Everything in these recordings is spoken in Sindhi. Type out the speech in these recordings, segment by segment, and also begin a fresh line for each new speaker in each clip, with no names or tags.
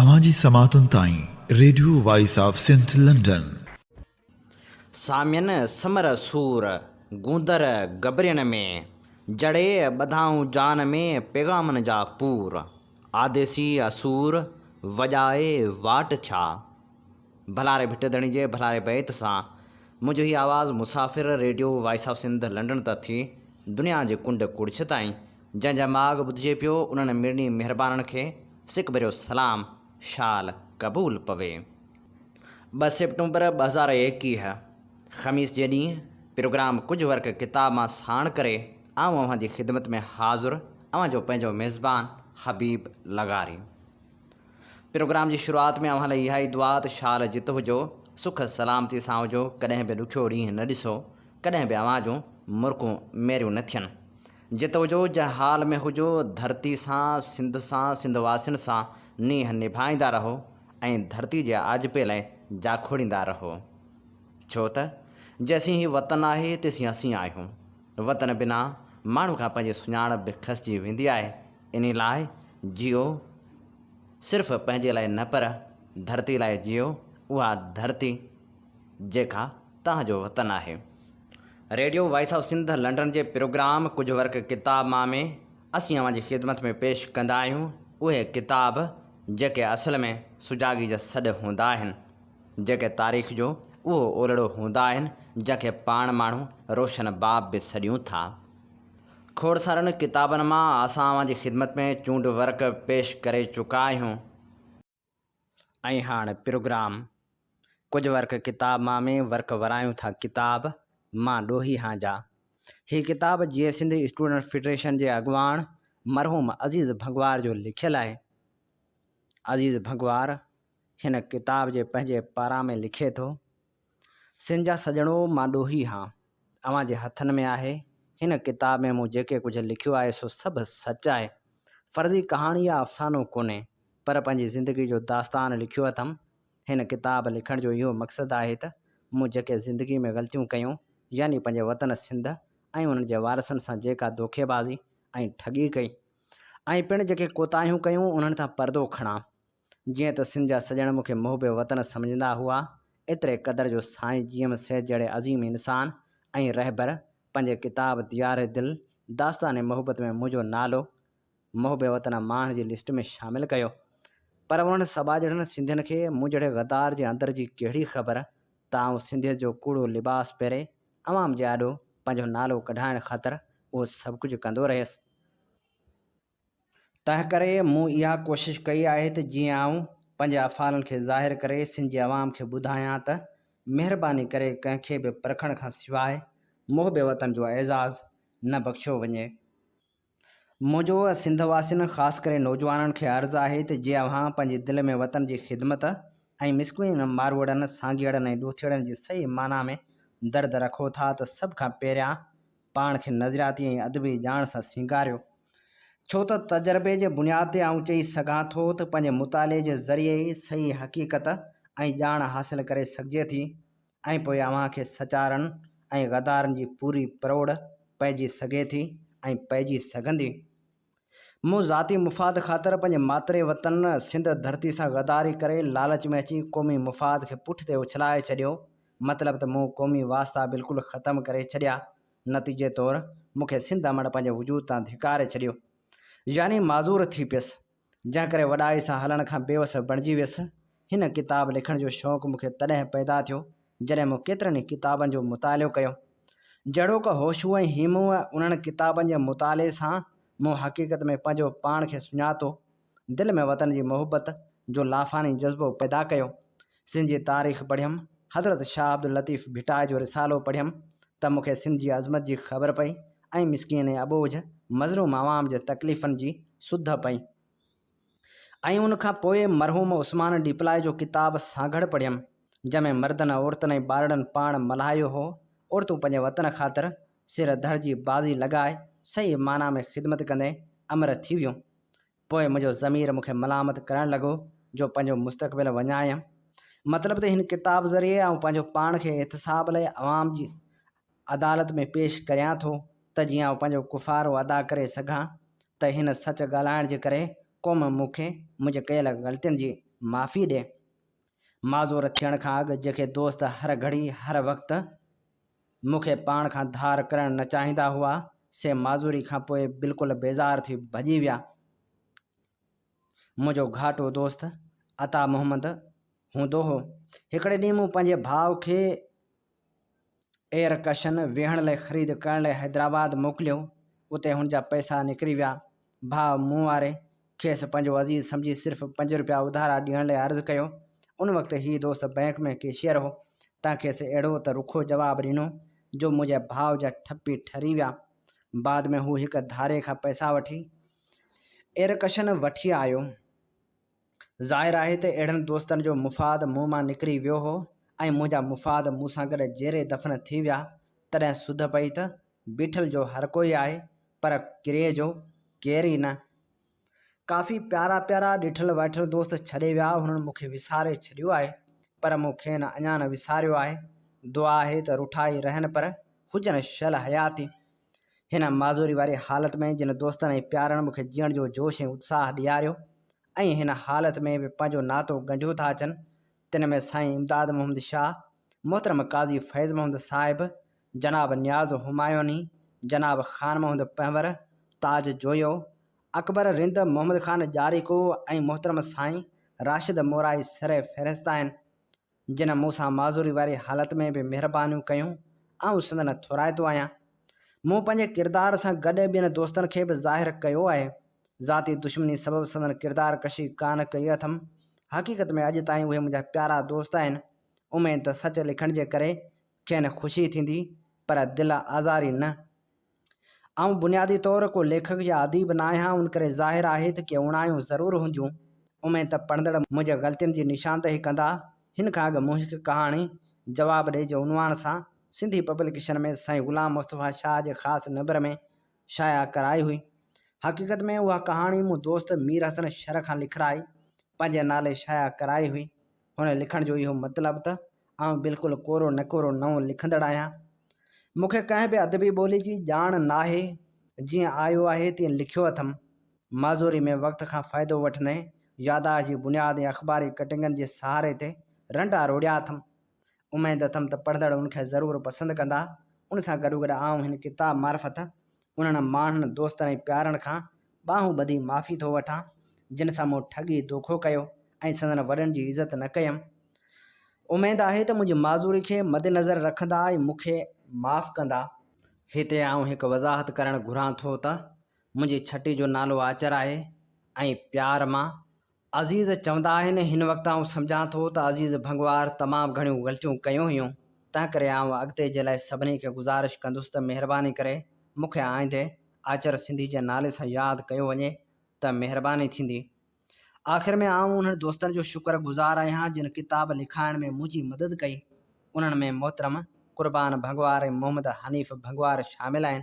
اوهان جي سماعتن تائين radio voice of Sindh London.
سامين سمر سور، گوندر گبرين ۾، جڙي ٻڌائون جان ۾ پيغامن جا پور، آديسي اسور، وڄائي واٽ ٿيا. ڀلاري ڀٽ ڌڻي جي ڀلاري بيت سان منهنجو هي آواز مسافر radio voice of Sindh London تان ٿي دنيا جي ڪنڊ ڪڙڇ تائين جنهن جا ماڳ ٻڌجي پيو انهن مڙني مهربانن کي سڪ ڀريو سلام شال قبول پوي. ٻه سيپٽمبر 2021 خميس جي ڏينهن پروگرام ڪجهه ورق ڪتاب مان ساڻ ڪري آئون اوهان جي خدمت ۾ حاضر اوهان جو پنهنجو ميزبان حبيب لغاري. پروگرام جي شروعات ۾ اوهان لاء اها ئي دعا ته شال جت هجو، سک سلامتي سان هجو، ڪڏهن به ڏکيو ڏينهن نه ڏسو، ڪڏهن به اوهان جون مرڪون ميريون نه ٿين. جت هجو، جنهن حال ۾ هجو، ڌرتي سان، سنڌ سان، سنڌ واسين سان نينهن نڀائيندا رهو ۽ ڌرتي جي آجپي لاء جاکوڙيندا رهو. ڇو ته جيسين هي وطن آهي، تيسين اسين آهيون. وطن بنا ماڻهو کان پنهنجي سڃاڻپ به کسجي ويندي آهي. انهي لاء جيئو صرف پنهنجي لاء نه پر ڌرتي لاء جيئو، اها ڌرتي جيڪا توهان جو وطن آهي. Radio voice of Sindh London جي پروگرام ڪجهه ورق ڪتاب مان ۾ اسين اوهان جي خدمت ۾ پيش ڪندا آهيون اهي ڪتاب جيڪي اصل ۾ سجاڳي جا سڏ هوندا آهن، جيڪي تاريخ جو اهو اولڙو هوندا آهن جنهن کي پاڻ ماڻهو روشن باب به سڏيون ٿا. کوڙ سارن ڪتابن مان اسان اوهان جي خدمت ۾ چونڊ ورق پيش ڪري چڪا آهيون. ۽ هاڻ پروگرام ڪجهه ورق ڪتاب مان ۾ ورق ورايون ٿا ڪتاب مان ڏوهي هان جا هي ڪتاب جيئي سنڌ اسٽوڊنٽ فيڊريشن جي اڳواڻ مرحوم عزيز ڀنگوار جو لکيل آهي. عزيز ڀنگوار هن ڪتاب جي پنهنجي پاران ۾ لکي ٿو. سن جا سڄڻو مان ڏوهي هان، اوهان جي هٿن ۾ آهي، هن ڪتاب ۾ مون جيڪي ڪجهه لکيو آهي سو سڀ سچ آهي، فرضي ڪهاڻي يا افسانو ڪونهي، پر پنهنجي زندگي جو داستان لکيو اٿم، هن ڪتاب لکڻ جو اهو مقصد آهي ته مون جيڪي زندگي ۾ غلطيون ڪيون يعني پنهنجي وطن سنڌ ۽ انهن جي وارثن سان جيڪا دوکيبازي ۽ ٺڳي ڪئي ۽ پڻ جيڪي ڪوتاهيون ڪيون انهن تان پردو کڻان. جيئن ته سنڌ جا سڄڻ مون کي محب وطن سمجهندا هئا، ايتري قدر جو سائين جي ايم سيد جهڙي عظيم انسان ۽ رهبر پنهنجي ڪتاب ديار دل، داستان محبت ۾ منهنجو نالو محب وطن ماڻهن جي لسٽ ۾ شامل ڪيو. پر انهن سٻاجهڙن سنڌين کي مون جهڙي غدار جي اندر جي ڪهڙي خبر ته آئون سنڌيت جو ڪوڙو لباس پهري عوام جي آڏو پنهنجو نالو ڪڍائڻ خاطر اهو سڀ ڪجهه ڪندو رهيس. تنهنڪري مون اها ڪوشش ڪئي آهي ته جيئن آئون پنهنجي افعالن کي ظاهر ڪري سنڌ جي عوام کي ٻڌايان ته مهرباني ڪري ڪنهن کي به پرکڻ کان سواء محب وطن جو اعزاز نه بخشيو وڃي. منهنجو سنڌ واسين خاص ڪري نوجوانن کي عرض آهي ته جي اوهان پنهنجي دل ۾ وطن جي خدمت ۽ مسڪين ماروئڙن، سانگيئڙن ۽ ڏوٿيئڙن جي صحيح معنيٰ ۾ درد رکو ٿا ته سڀ کان پهريان پاڻ کي نظرياتي ۽ ادبي ڄاڻ سان سينگاريو. ڇو ته تجربي جي بنياد تي آئون چئي سگهان ٿو ته پنهنجي مطالعي جي ذريعي ئي صحيح حقيقت ۽ ڄاڻ حاصل ڪري سگهجي ٿي ۽ پوء اوهان کي سچارن ۽ غدارن جي پوري پروڙ پئجي سگهي ٿي ۽ پئجي سگهندي. مون ذاتي مفاد خاطر پنهنجي ماتري وطن سنڌ ڌرتي سان غداري ڪري لالچ ۾ اچي قومي مفاد کي پٺ تي اڇلائي ڇڏيو، مطلب ته مون قومي واسطا بلڪل ختم ڪري ڇڏيا، نتيجي طور مون کي سنڌ امڙ پنهنجي وجود تان ڌڪاري ڇڏيو. يعني معذور ٿي پيس، جنهن ڪري وڏائي سان هلڻ کان بيوس بڻجي ويس. هن ڪتاب لکڻ جو شوق مون کي تڏهن پيدا ٿيو، جڏهن مون ڪيترن ئي ڪتابن جو مطالعو ڪيو. جهڙوڪ هوشو ۽ هيمونء انهن ڪتابن جي مطالعي سان مون حقيقت ۾ پنهنجو پاڻ کي سڃاتو، دل ۾ وطن جي محبت جو لافاني جذبو پيدا ڪيو. سنڌ جي تاريخ پڙهيم، حضرت شاهه عبداللطيف ڀٽائي جو رسالو پڙهيم ته مون کي سنڌ جي عظمت جي خبر پئي ۽ مسڪين ۽ اٻوجهه مظلوم عوام جي تڪليفن جي سڌ پئي. ۽ ان کان پوء مرحوم عثمان ڏيپلائي جو ڪتاب سانگهڙ پڙهيم، جنهن ۾ مردن، عورتن ۽ ٻارڙن پاڻ ملهايو هو. عورتون پنهنجي وطن خاطر سر ڌڙ جي بازي لڳائي صحيح معنيٰ ۾ خدمت ڪندي امر ٿي ويون. پوء منهنجو ضمير مون کي ملامت ڪرڻ لڳو جو پنهنجو مستقبل وڃايم. مطلب ته هن ڪتاب ذريعي آئون پنهنجو پاڻ کي احتساب لئه عوام جي عدالت ۾ پيش ڪريان ٿو ته جيئن آئون پنهنجو ڪفارو ادا ڪري سگهان ته هن سچ ڳالهائڻ جي ڪري قوم مون کي منهنجي ڪيل غلطين جي معافي ڏي. معذور ٿيڻ کان اڳ جيڪي دوست هر گهڙي هر وقت مون کي پاڻ کان ڌار ڪرڻ نه چاهيندا هئا، سي معذوري کان پوء بلڪل بيزار ٿي ڀڄي ويا. منهنجو گهاٽو دوست عطا محمد هوندو هو. هڪڙي ڏينهن مون پنهنجي ڀاء کي ايئر ڪشن ويهڻ لاء خريد ڪرڻ لاء حيدرآباد موڪليو. اتي هن جا پئسا نڪري ويا. ڀاء مون واري کيس پنهنجو عزيز سمجهي صرف پنج روپيا اڌارا ڏيڻ لاء عرض ڪيو. ان وقت هي دوست بئنڪ ۾ ڪيشيئر هو، تنهن کيس اهڙو ته رکو جواب ڏنو جو منهنجي ڀاء جا ٺپي ٺري ويا. بعد ۾ هو هڪ ڌارئي کان پئسا وٺي ايئرڪشن وٺي آيو. ظاهر آهي ته اهڙن دوستن جو مفاد مون مان نڪري ويو هو ۽ منهنجا مفاد مون سان گڏ جيري دفن ٿي ويا، تڏهن سڌ پئي ته بيٺل جو هر ڪوئي آهي، پر ڪري جو ڪير ئي نه. ڪافي پيارا پيارا ڏٺل وائٺل دوست ڇڏي ويا، هنن مون کي وساري ڇڏيو آهي، پر مون کين اڃا نه وساريو آهي. دعا آهي ته رٺا ئي رهن پر هجن شل حياتي. هن معذوري واري حالت ۾ جن دوستن ۽ پيارن مون کي جيئڻ جو جوش ۽ اتساهه ڏياريو ۽ هن حالت ۾ به پنهنجو ناتو ڳنڍيو ٿا اچن، تن ۾ سائين امداد محمد شاهه، محترم قاضي فيض محمد صاحب، جناب نياز همايوني، جناب خان محمد پنهور، تاج جويو، اڪبر رند، محمد خان ڄاريڪو ۽ محترم سائين راشد مورائي سر فهرست آهن. جن مون سان معذوري واري حالت ۾ به مهربانيون ڪيون، آئون سندن ٿورائتو آهيان. مون پنهنجي ڪردار سان گڏ ٻين دوستن کي به ظاهر ڪيو آهي. ذاتي دشمني سبب سندن ڪردار ڪشي ڪانه ڪئي اٿم. حقيقت ۾ اڄ تائين اهي منهنجا پيارا دوست آهن. اميد ته سچ لکڻ جي ڪري کين خوشي ٿيندي، پر دل آزاري نه. آئون بنيادي طور ڪو ليکڪ يا اديب نه آهيان، ان ڪري ظاهر آهي ته ڪي اوڻايون ضرور هونديون. اميد ته پڙهندڙ منهنجي غلطين جي نشاندهي ڪندا. هن کان اڳ مون هڪ ڪهاڻي، جواب ڏي جي عنوان سان سنڌي پبليڪيشن ۾ سائين غلام مصطفيٰ شاهه جي خاص نمبر ۾ شايع ڪرائي هئي. حقيقت ۾ اها ڪهاڻي مون دوست مير حسن شر کان لکرائي پنهنجي نالي شايع ڪرائي هئي. هن لکڻ جو اهو مطلب ته آئون بلڪل ڪورو نڪورو نئون لکندڙ آهيان. مون کي ڪنهن به ادبي ٻولي جي ڄاڻ ناهي. جيئن آيو آهي تيئن لکيو اٿم. معذوري ۾ وقت کان فائدو وٺندي ياداشت جي بنياد ۽ اخباري ڪٽنگن جي سهاري تي رنڊا روڙيا اٿم. اميد اٿم ته پڙهندڙ ان کي ضرور پسند ڪندا. ان سان گڏوگڏ آئون هن ڪتاب معرفت انهن ماڻهن، دوستن ۽ پيارن کان ٻانهون ٻڌي معافي ٿو وٺان، جن سان مون ٺڳي دوکو ڪيو ۽ سندن وڏن جي عزت نه ڪيم. اميد آهي ته منهنجي معذوري کي مدنظر رکندا ۽ مون کي معاف ڪندا. هتي آئون هڪ وضاحت ڪرڻ گهران ٿو ته منهنجي ڇٽي جو نالو آچر آهي ۽ پيار مان عزيز چوندا آهن، هن وقت آئون سمجهان ٿو ته عزيز ڀنگوار تمام گهڻيون غلطيون ڪيون هيون، تنهنڪري آئون اڳتي جي لاء سڀني کي گذارش ڪندس ته مهرباني ڪري مون کي آئيندي آچر سنڌي جي نالي سان ياد ڪيو وڃي ته مهرباني ٿيندي. آخر ۾ آئون انهن دوستن جو شڪر گذار آهيان جن ڪتاب لکائڻ ۾ منهنجي مدد ڪئي. انهن ۾ محترم قربان ڀنگوار ۽ محمد حنيف ڀنگوار شامل آهن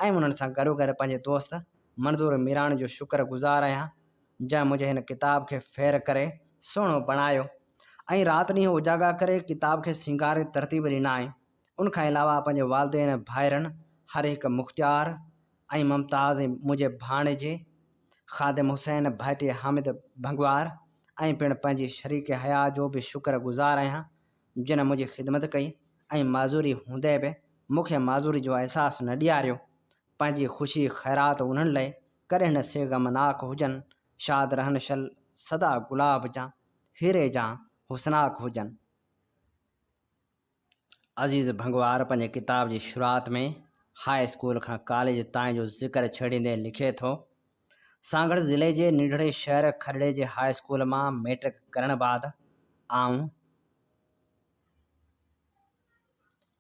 ۽ انهن سان گڏوگڏ پنهنجي دوست منظور ميراڻي جو شڪر گذار آهيان جنهن منهنجي هن ڪتاب کي ڦير ڪري سهڻو بڻايو ۽ رات ڏينهن اوجاڳا ڪري ڪتاب کي سينگاري ترتيب ڏنائين. ان کان علاوه پنهنجي والدين، ڀائرن، هر هڪ مختيار ۽ ممتاز ۽ منهنجي ڀاڻيجي خادم حسين، ڀائٽي حامد ڀنگوار ۽ پڻ پنهنجي شريڪ حيات جو به شڪر گذار آهيان جن منهنجي خدمت ڪئي ۽ معذوري هوندي به مون کي معذوري جو احساس نه ڏياريو. پنهنجي خوشي خيرات انهن لئه ڪڏهن نه سي غمناڪ هجن، شاد رهن شل سدا گلاب جان، هيري جان حسناڪ هجن. عزيز ڀنگوار پنهنجي ڪتاب جي شروعات ۾ هاء اسڪول کان ڪاليج تائين جو ذڪر ڇيڙيندي لکي ٿو، سانگهڙ ضلعي جي ننڍڙي شهر کڏڙي جي هاء اسڪول مان مئٽرڪ ڪرڻ بعد آئون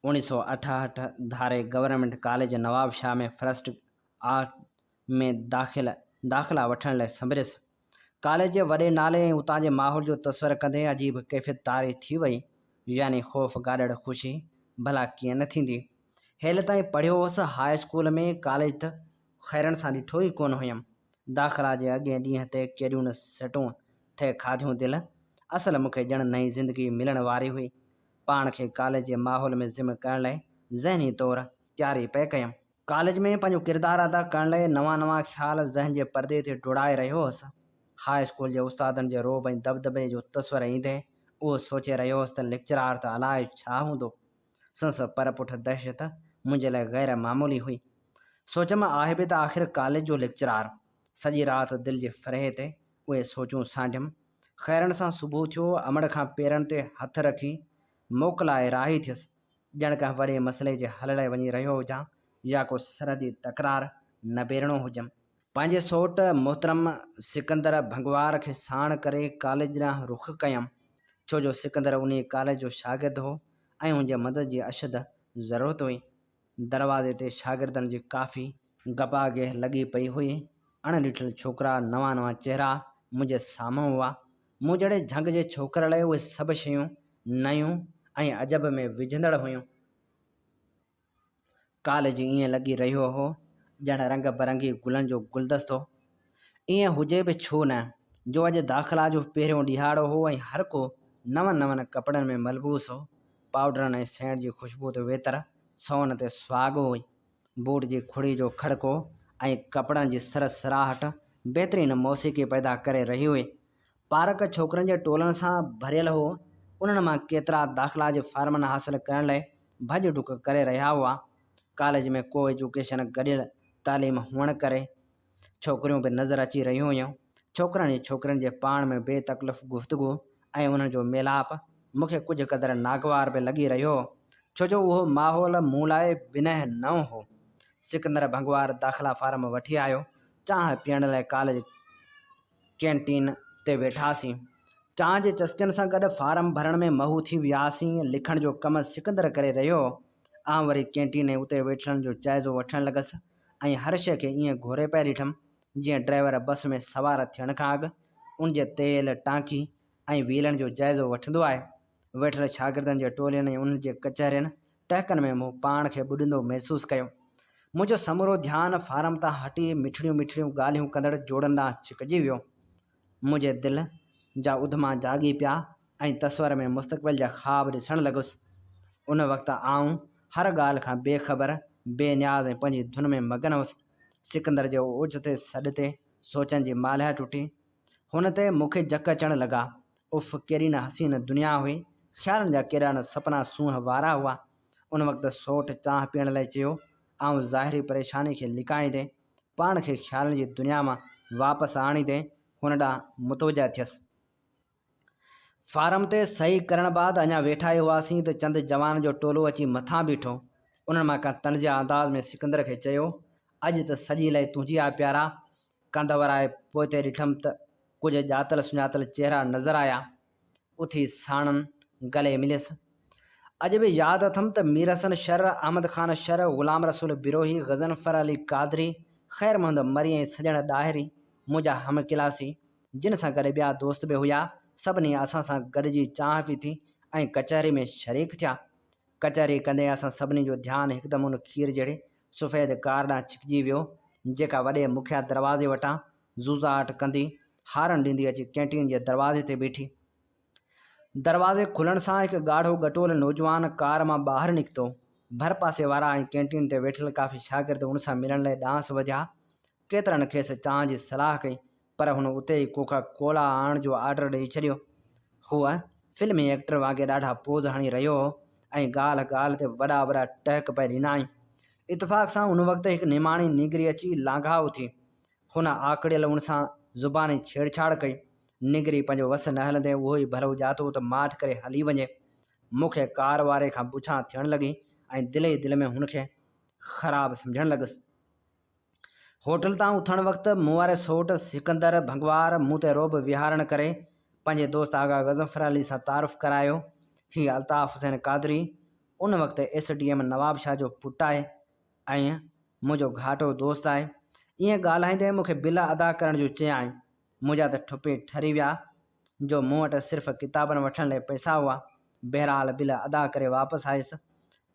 1968 ڌاري government college Nawabshah ۾ first art ۾ داخل داخلا وٺڻ لاء سنڀريس. ڪاليج جي وڏي نالي ۽ اتان جي ماحول جو تصور ڪندي عجيب ڪيفيت طاري ٿي وئي، يعني خوف گاڏڙ خوشي ڀلا ڪيئن نه ٿيندي. هيل تائين پڙهيو هوس هاء اسڪول ۾، ڪاليج ته خيرن سان ڏٺو ئي ڪونه هيم. داخلا جي اڳئين ڏينهن تي ڪيڏيون نه سٽون ٿي کاڌيون دل. اصل مون کي ڄڻ نئين زندگي ملڻ واري هئي. پاڻ کي ڪاليج جي ماحول ۾ ضم ڪرڻ لاء ذهني طور تياري پئي ڪيم. ڪاليج ۾ پنهنجو ڪردار ادا ڪرڻ لاء نوان نوان خيال ذهن جي پردي تي ڊوڙائي رهيو هوس.
هاء اسڪول جي استادن جي رعب ۽ دٻدٻي جو تصور ايندي اهو سوچي رهيو هوس ته ليڪچرار ته الائي ڇا هوندو. سندس پر پٺ دهشت منهنجي لاء غير معمولي هئي. سوچيم آهي به ته آخر ڪاليج جو ليڪچرار. سڄي رات دل جي فرحي تي اهي سوچون سانڍيم. خيرن سان صبح ٿيو، امڙ کان پيرن تي هٿ رکي موڪلائي راهي ٿيس. ڄڻ ڪنهن وڏي مسئلي جي حل لاء وڃي رهيو هجان يا ڪو سرحدي تڪرار نبيرڻو هجيم. پنهنجي سوٽ محترم سڪندر ڀنگوار کي ساڻ ڪري ڪاليج ڏانهن رخ ڪيم، ڇو جو سڪندر انهيء ڪاليج جو شاگرد هو ۽ ان جي مدد جي اشد ضرورت هئي. دروازي تي شاگردن جي ڪافي گپاگيهه لڳي پئي هئي. اڻ ڏٺل ڇوڪرا، نوان نوان چهرا منهنجي سامهون هئا. مون جهڙي جهنگ جي ڇوڪر لاء اهي سڀ شيون نيون ۽ عجب ۾ وجهندڙ هيون. ڪاليج ائين لڳي رهيو هو ڄڻ رنگ برنگي گلن جو گلدستو. ائين هجي به ڇو نه، جو اڄ داخلا جو پهريون ڏهاڙو هو ۽ هر ڪو نون نون ڪپڙن ۾ ملبوس هو. پائوڊرن ۽ سينٽ جي خوشبو ته ويتر سون تي سهاڳو هئي. بوٽ جي کڙي جو کڙڪو ۽ ڪپڙن جي سر سراهٽ بهترين موسيقي پيدا ڪري رهي هئي. پارڪ ڇوڪرن جي ٽولن سان ڀريل هو. انهن مان ڪيترا داخلا جي فارمن حاصل ڪرڻ لاء ڀڄ ڊڪ ڪري رهيا هئا. ڪاليج ۾ ڪو ايجوڪيشن گڏيل تعليم هئڻ ڪري ڇوڪريون به نظر اچي رهيون هيون. ڇوڪرن ۽ ڇوڪرين جي پاڻ ۾ بي تڪلف گفتگو ۽ انهن جو ميلاپ مون کي ڪجهه قدر ناگوار به لڳي رهيو هو، ڇو جو اهو ماحول مون لاء بنهه نئون هو. سڪندر ڀنگوار داخلا فارم وٺي آيو. چانهه پيئڻ لاء ڪاليج ڪينٽين تي ويٺاسين. چانهه جي چسڪين سان گڏ فارم ڀرڻ ۾ محو ٿي وياسين. لکڻ جو ڪم سڪندر ڪري رهيو هو. آئون وري ڪينٽين ۽ اتي ويٺلن جو جائزو وٺڻ لڳس. ۽ هر شيء کي ائين گهوري پئي ڏٺم، جيئن ڊرائيور بس ۾ سوار ٿيڻ کان اڳ ان جي تيل، ٽانڪي ۽ ويلن جو جائزو وٺندو آهي. ويٺل شاگردن جي ٽولين ۽ انهن جي ڪچهرين، ٽهڪن ۾ مون پاڻ کي ٻڏندو محسوس ڪيو. منهنجو سمورو ڌيان فارم تان هٽي مٺڙيون مٺڙيون ڳالهيون ڪندڙ جوڙن ڏانهن ڇڪجي ويو. منهنجي دل جا اڌما جاڳي پيا ۽ تصور ۾ مستقبل جا خواب ڏسڻ لڳس. ان وقت آئون هر ڳالهه کان بي خبر، بي نياز ۽ پنهنجي ڌن ۾ مگن هوس. سڪندر جي اوچتي سڏ تي سوچن جي مالهه ٽٽي. هن تي مون کي جڪ اچڻ لڳا. اف ڪيڏي نه حسين دنيا هئي. خيالن جا ڪيڏا نه سپنا سونهن وارا هئا. ان وقت سوٽ چانهه پيئڻ لاء چيو. آئون ظاهري پريشاني کي لڪائيندي پاڻ کي خيالن جي دنيا مان واپس آڻيندي هن ڏانهن متوجه ٿيس. فارم تي صحيح ڪرڻ بعد اڃا ويٺا ئي هئاسين ته چند جوانن جو ٽولو اچي مٿان بيٺو. انهن مان ڪنهن طنزيه انداز ۾ سڪندر کي چيو، اڄ ته سڄي لئي تنهنجي آ پيارا. ڪنڌ ورائي پوئتي ڏٺم ته ڪجهه ڄاتل سڃاتل چهرا نظر آيا. اٿي ساڻن گلي مليس. اڄ به ياد اٿم ته ميرحسن شر، احمد خان شر، غلام رسول بروهي، غضنفر علي قادري، خير محمد مري ۽ سڄڻ ڏاهري منهنجا هم ڪلاسي، جن سان گڏ ٻيا دوست به هيا، سڀني اسان سان گڏجي چانهه پيتي ۽ ڪچهري ۾ شريڪ ٿيا. ڪچهري ڪندي اسان سڀني جو ڌيان هڪدم ان کير جهڙي سفيد ڪار ڏانهن ڇڪجي ويو، جيڪا وڏي مکيه دروازي وٽان زوزاٽ ڪندي، هارن ڏيندي اچي ڪينٽين جي دروازي تي بيٺي. دروازي کلڻ سان هڪ ڳاڙهو ڳٽول نوجوان ڪار مان ٻاهر نڪتو. ڀرپاسي وارا ۽ ڪينٽين تي ويٺل ڪافي شاگرد ان سان ملڻ لاء ڏانهس وڌيا. ڪيترن کيس چانهه جي صلاح ڪئي، پر هن اتي ئي ڪوڪا ڪولا آڻڻ جو آرڊر ڏئي ڇڏيو. هو فلمي ايڪٽر وانگي ڏاڍا پوز هڻي رهيو هو ۽ ڳالهه ڳالهه تي وڏا وڏا ٽهڪ پئي ڏنائين. اتفاق سان ان وقت هڪ نماڻي نينگري اچي لانگهائو ٿي. هن آڪڙيل ان سان زباني ڇيڙڇاڙ ڪئي. نينگري پنهنجو وس نه هلندي اهو ئي ڀلو ڄاتو ته ماٺ ڪري هلي وڃي. مون کي ڪار واري کان بڇان ٿيڻ لڳي ۽ دل ئي دل ۾ هن کي خراب سمجهڻ لڳس. هوٽل تان اٿڻ وقت مون واري سوٽ سڪندر ڀنگوار مون تي رعب ويهارڻ ڪري پنهنجي دوست آغا غضنفر علي سان تعارف ڪرايو. هي الطاف حسين قادري ان وقت ايس ڊي ايم نوابشاهه جو پٽ آهي ۽ منهنجو گهاٽو دوست آهي. ائين ڳالهائيندي مون کي بل ادا ڪرڻ جو چيائين. منهنجا ته ٺپي ٺري ويا جو مون وٽ صرف ڪتابن وٺڻ لاء پئسا هئا. بهرحال بل ادا ڪري واپس آيس.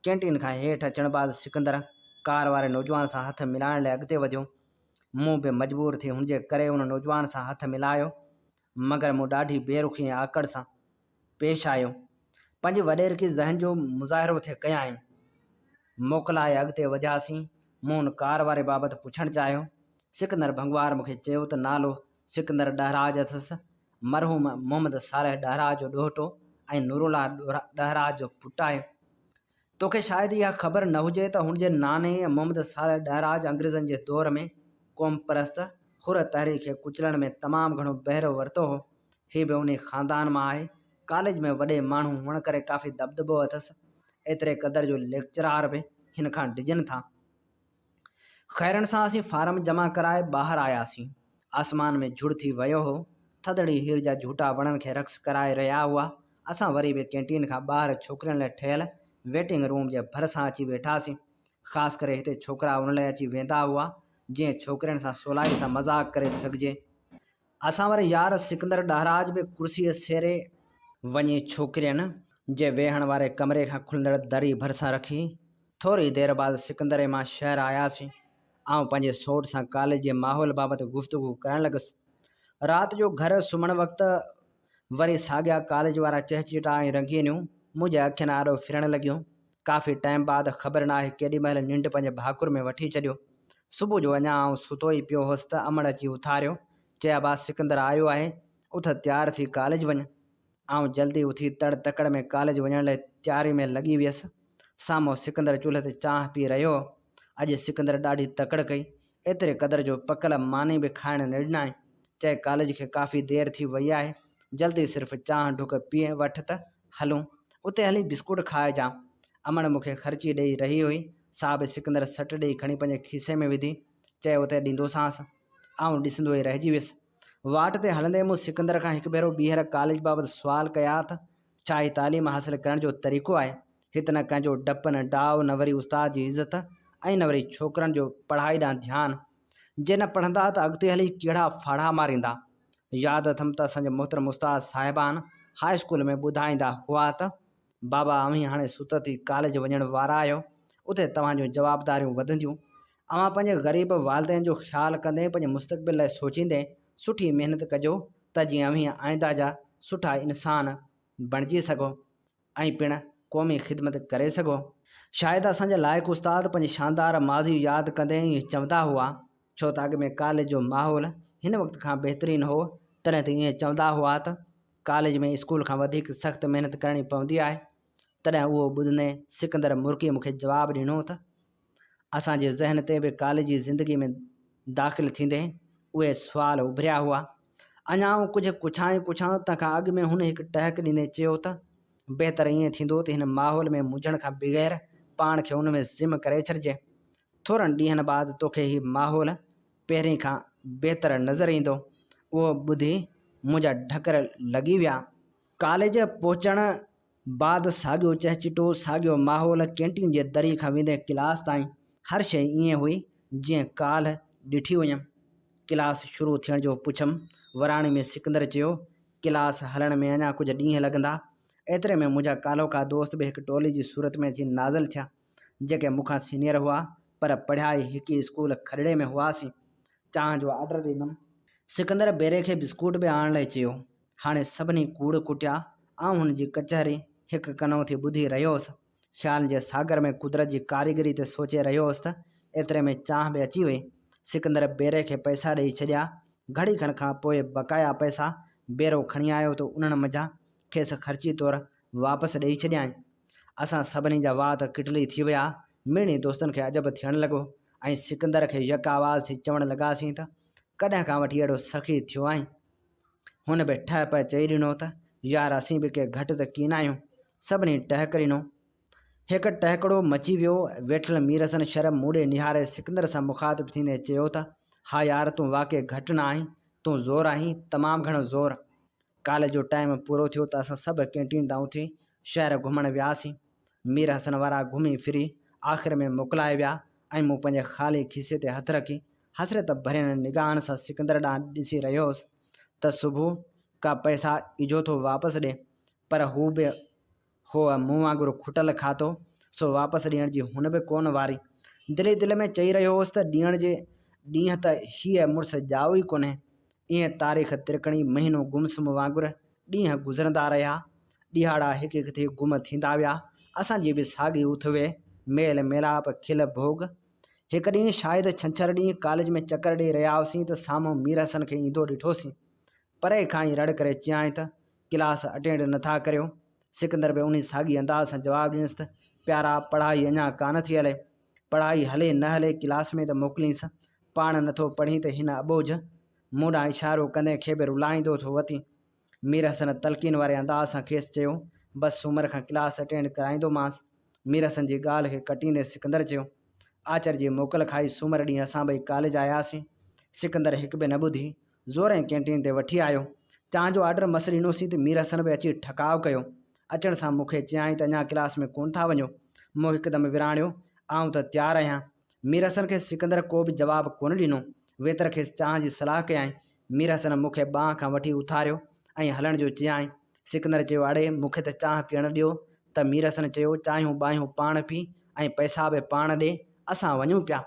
ڪينٽين کان هيٺ اچڻ بعد سڪندر ڪار واري نوجوان سان هٿ ملائڻ لاء اڳتي وڌيو. مون به مجبور ٿي هن جي ڪري ان نوجوان سان هٿ ملايو، مگر مون ڏاڍي بي رخي ۽ آڪڙ سان پيش آيو. پنهنجي وڏيرڪي ذهن جو مظاهرو ٿي ڪيائين. موڪلائي اڳتي وڌياسين. مون ان ڪار واري بابت پڇڻ چاهيو. سڪندر ڀنگوار مون کي چيو ته نالو. سڪندر ڏهراج اٿس. مرحوم محمد صالح ڏهراج جو ڏوهٽو ۽ نورالله ڏهراج جو پٽ آهي. توکي شايد اها خبر نه هجي ته هن جي ناني محمد صالح ڏهراج انگريزن جي دور ۾ قومپرست حر تحريڪ کي ڪچلڻ ۾ تمام گهڻو بهرو ورتو هو. هي به انهي خاندان مان آهي. ڪاليج ۾ وڏي ماڻهو هئڻ ڪري ڪافي دٻدٻو اٿس. ايتري قدر جو ليڪچرار به هن کان ڊڄن ٿا. خيرن سان اسين فارم جمع ڪرائي ٻاهر آياسين. آسمان ۾ جھڙ ٿي ويو هو. ٿڌڙي هير جا جھوٽا وڻن کي رقص ڪرائي رهيا هئا. اسان وري به ڪينٽين کان ٻاهر ڇوڪرين لاء ٺهيل ويٽنگ روم جي ڀرسان اچي ويٺاسين. خاص ڪري هتي ڇوڪرا ان لاء اچي ويندا هئا، جيئن ڇوڪرين سان سولائي سان مذاق ڪري سگھجي. اسان واري يار سڪندر ڏاهراج به ڪرسيء سيري وڃي ڇوڪرين جي ويهڻ واري ڪمري کان کلندڙ دري ڀرسان رکي. ٿوري دير بعد سڪندر ۽ مان شهر آياسين. آئون پنهنجي سوٽ سان ڪاليج جي ماحول بابت گفتگو ڪرڻ لڳس. رات جو گهر سمهڻ وقت وري ساڳيا ڪاليج وارا چهچٽا ۽ رنگينيون منهنجي اکين آڏو ڦرڻ لڳيون. ڪافي ٽائيم بعد خبر ناهي ڪيڏي مهل ننڊ پنهنجي ڀاڪر ۾ وٺي ڇڏيو. صبح جو اڃا آئون ستو ئي پيو هوس ته امڙ اچي اٿاريو. چئي ابا سڪندر آيو آهي، اٿ تيار ٿي ڪاليج وڃ. آئون جلدي اٿي تڙ تڪڙ ۾ ڪاليج وڃڻ لاء تياري ۾ لڳي ويس. سامهون سڪندر چولهه تي چانهه پي رهيو هو. اڄ سڪندر ڏاڍي تڪڙ ڪئي. ايتري قدر جو پڪل ماني به کائڻ نه ڏنائين. چئي ڪاليج کي ڪافي دير ٿي وئي آهي، جلدي صرف چانهه ڍڪ پي وٺ ته هلون. اتي هلي بسڪوٽ کائجان. امڙ مون کي خرچي ڏئي رهي هئي، سا به سڪندر سٽ ڏئي کڻي پنهنجي کيسي ۾ وڌي. چئي اتي ڏيندوسانس. آئون ڏسندو ئي رهجي ويس. واٽ تي هلندي مون سڪندر کان هڪ ڀيرو ٻيهر ڪاليج بابت سوال ڪيا ته ڇا هي تعليم حاصل ڪرڻ جو طريقو آهي؟ هت نه ڪنهن جو ڊپ نه ڊاء نه وري استاد جي عزت ۽ نه وري ڇوڪرن جو پڙهائي ڏانهن ڌيان. جي نه پڙهندا ته اڳتي هلي ڪهڙا ڦاڙها ماريندا. ياد اٿم ته اسان جا محترم استاد صاحبان هاء اسڪول ۾ ٻڌائيندا هئا ته بابا اوهين هاڻي ست ٿي ڪاليج وڃڻ وارا آهيو اتي توهان جون جوابداريون وڌنديون. اوهان پنهنجي غريب والدين جو خيال ڪندي پنهنجي مستقبل لاء سوچيندي سٺي محنت ڪجو ته جيئن اوهين آئنده جا سٺا انسان بڻجي سگهو ۽ پڻ قومي خدمت ڪري سگهو. شايد اسان جا لائق استاد پنهنجي شاندار ماضي ياد ڪندي ائين چوندا هئا، ڇو ته اڳ ۾ ڪاليج جو ماحول هن وقت کان بهترين هو، تڏهن ته ائين چوندا هئا ته ڪاليج ۾ اسڪول کان وڌيڪ سخت محنت ڪرڻي پوندي آهي. تڏهن اهو ٻڌندي سڪندر مرڪي مون کي جواب ڏنو ته. اسان جي ذهن تي به ڪاليجي زندگي ۾ داخل ٿيندي اهي سوال اڀريا هئا. اڃا آئون ڪجهه ڪڇان ئي ڪڇان تنهن کان اڳ ۾ هن هڪ ٽهڪ ڏيندي چيو ته بهتر ائين ٿيندو ته هن ماحول ۾ منجهڻ کان بغير پاڻ کي ان ۾ ضم ڪري ڇڏجي. ٿورن ڏينهن بعد توکي هي ماحول پهرين کان بهتر نظر ايندو. اهو ٻڌي منهنجا ڍڪر لڳي ويا. ڪاليج پهچڻ بعد ساڳيو چهچٽو، ساڳيو ماحول، ڪينٽين جي دريء کان ويندي ڪلاس تائين هر شيء ائين هئي، جيئن ڪالهه ڏٺي هيم. ڪلاس شروع ٿيڻ جو پڇيم، وراڻي ۾ سڪندر چيو، ڪلاس هلڻ ۾ اڃا ڪجهه ڏينهن لڳندا. ايتري ۾ منهنجا ڪالهوڪا دوست به هڪ ٽولي جي صورت ۾ اچي نازل ٿيا، جيڪي مون کان سينيئر هئا، پر پڙهيا ئي هڪ ئي اسڪول کڏڙي ۾ هئاسين. چانهه جو آرڊر ڏنم. سڪندر بيري کي بسڪوٽ به آڻڻ لاء چيو. هاڻي سڀني ڪوڙ ڪٽيا. آئون هن جي ڪچهري هڪ ڪنو ٿي ٻڌي رهيو هوس. خيالن جي ساگر ۾ قدرت جي ڪاريگري تي سوچي رهيو هوس ته ايتري ۾ چانهه به اچي وئي. سڪندر بيري کي پئسا ڏيئي ڇڏيا. گهڙي کن کان پوء بقايا پئسا بيرو کڻي آيو ته انهن منجهان کيس خرچي طور واپس ڏيئي ڇڏيائين. اسان سڀني جا وات ڪٽلي ٿي ويا. مڙني دوستن کي عجب ٿيڻ لڳو ۽ سڪندر کي يڪ آواز ٿي چوڻ لڳاسين ته ڪڏهن کان وٺي اهڙو سخي ٿيو آهين؟ هن به ٺهه پهه چئي ڏنو ته يار اسين به ڪي گهٽ ته ڪين آهيون. سڀني ٽهڪ ڏنو. هڪ ٽهڪڙو مچي ويو. ويٺل ميرحسن شر مون ڏي نهاري سڪندر سان مخاطب ٿيندي چيو ته ها يار تون واقعي گهٽ نه آهين، تون زور آهين، تمام گهڻو زور. ڪاليج جو ٽائيم پورو ٿيو ته اسان سڀ ڪينٽين تان اٿي شهر گهمڻ وياسين. مير حسن وارا گهمي ڦري آخر ۾ موڪلائي ويا ۽ مون پنهنجي خالي کيسي تي هٿ رکي حسرت ڀرين نگاهن سان سڪندر ڏانهن ڏسي رهيو هوس ته صبح ڪا پئسا اجهو ٿو واپس ڏي پر هو به هو مون وانگر کٽل کاتو سو واپس ڏيڻ جي هن به ڪونه واري. دل ئي دل ۾ چئي رهيو هوس ته ڏيڻ جي ڏينهن ته هيء مڙس ڄائو ئي ڪونهي. ائين تاريخ ترڪڻي مهينو گم سم وانگر ڏينهن گذرندا رهيا. ڏيهاڙا هڪ هڪ ٿي گم ٿيندا ويا. اسان جي به ساڳي اٿ ويهه، ميل ميلاپ، کل ڀوڳ. هڪ ڏينهن شايد ڇنڇر ڏينهن ڪاليج ۾ چڪر ڏئي رهيا هئاسين ته سامهون مير حسن کي ايندو ڏٺوسين. پري کان ئي رڙ ڪري چيائين ته ڪلاس اٽينڊ نه ٿا ڪريو. سڪندر به انهي ساڳي انداز سان جواب ڏنس ته پيارا پڙهائي اڃا ڪانه ٿي هلي. پڙهائي هلي نه هلي ڪلاس ۾ ته موڪلينس. پاڻ نه ٿو پڙهين ته هن اٻوجهه، مون ڏانهن اشارو ڪندي، کي به رلائيندو ٿو وتين. مير حسن تلقين واري انداز سان کيس چيو، بس سومر کان ڪلاس اٽينڊ ڪرائيندومانس. مير حسن جي ڳالهه کي ڪٽيندي سڪندر چيو، آچر جي موڪل کائي سومر ڏينهن اسان ٻئي ڪاليج آياسين. سڪندر هڪ به نه ٻڌي، زورين ڪينٽين تي وٺي آيو. چانهه جو آرڊر مس ڏنوسين ته مير حسن به اچي ٺڪاء ڪيو. اچڻ سان مون کي چيائين ته اڃا ڪلاس ۾ ڪونه ٿا وڃو؟ مون هڪدم وراڻيو، آئون ته تيار آهيان. مير حسن کي سڪندر ڪو به جواب ڪونه ڏنو. ويتر کيس چانهه جي صلاح ڪيائين. مير حسن مون کي ٻانهن کان وٺي اٿاريو ۽ هلڻ جو چيائين. سڪندر چيو، اڙي، مون کي ته چانهه پيئڻ ڏيو ته مير حسن چيو، چانهيون ٻانهيون پاڻ پي ۽ پئسا به پاڻ ڏي، اسان وڃون پيا.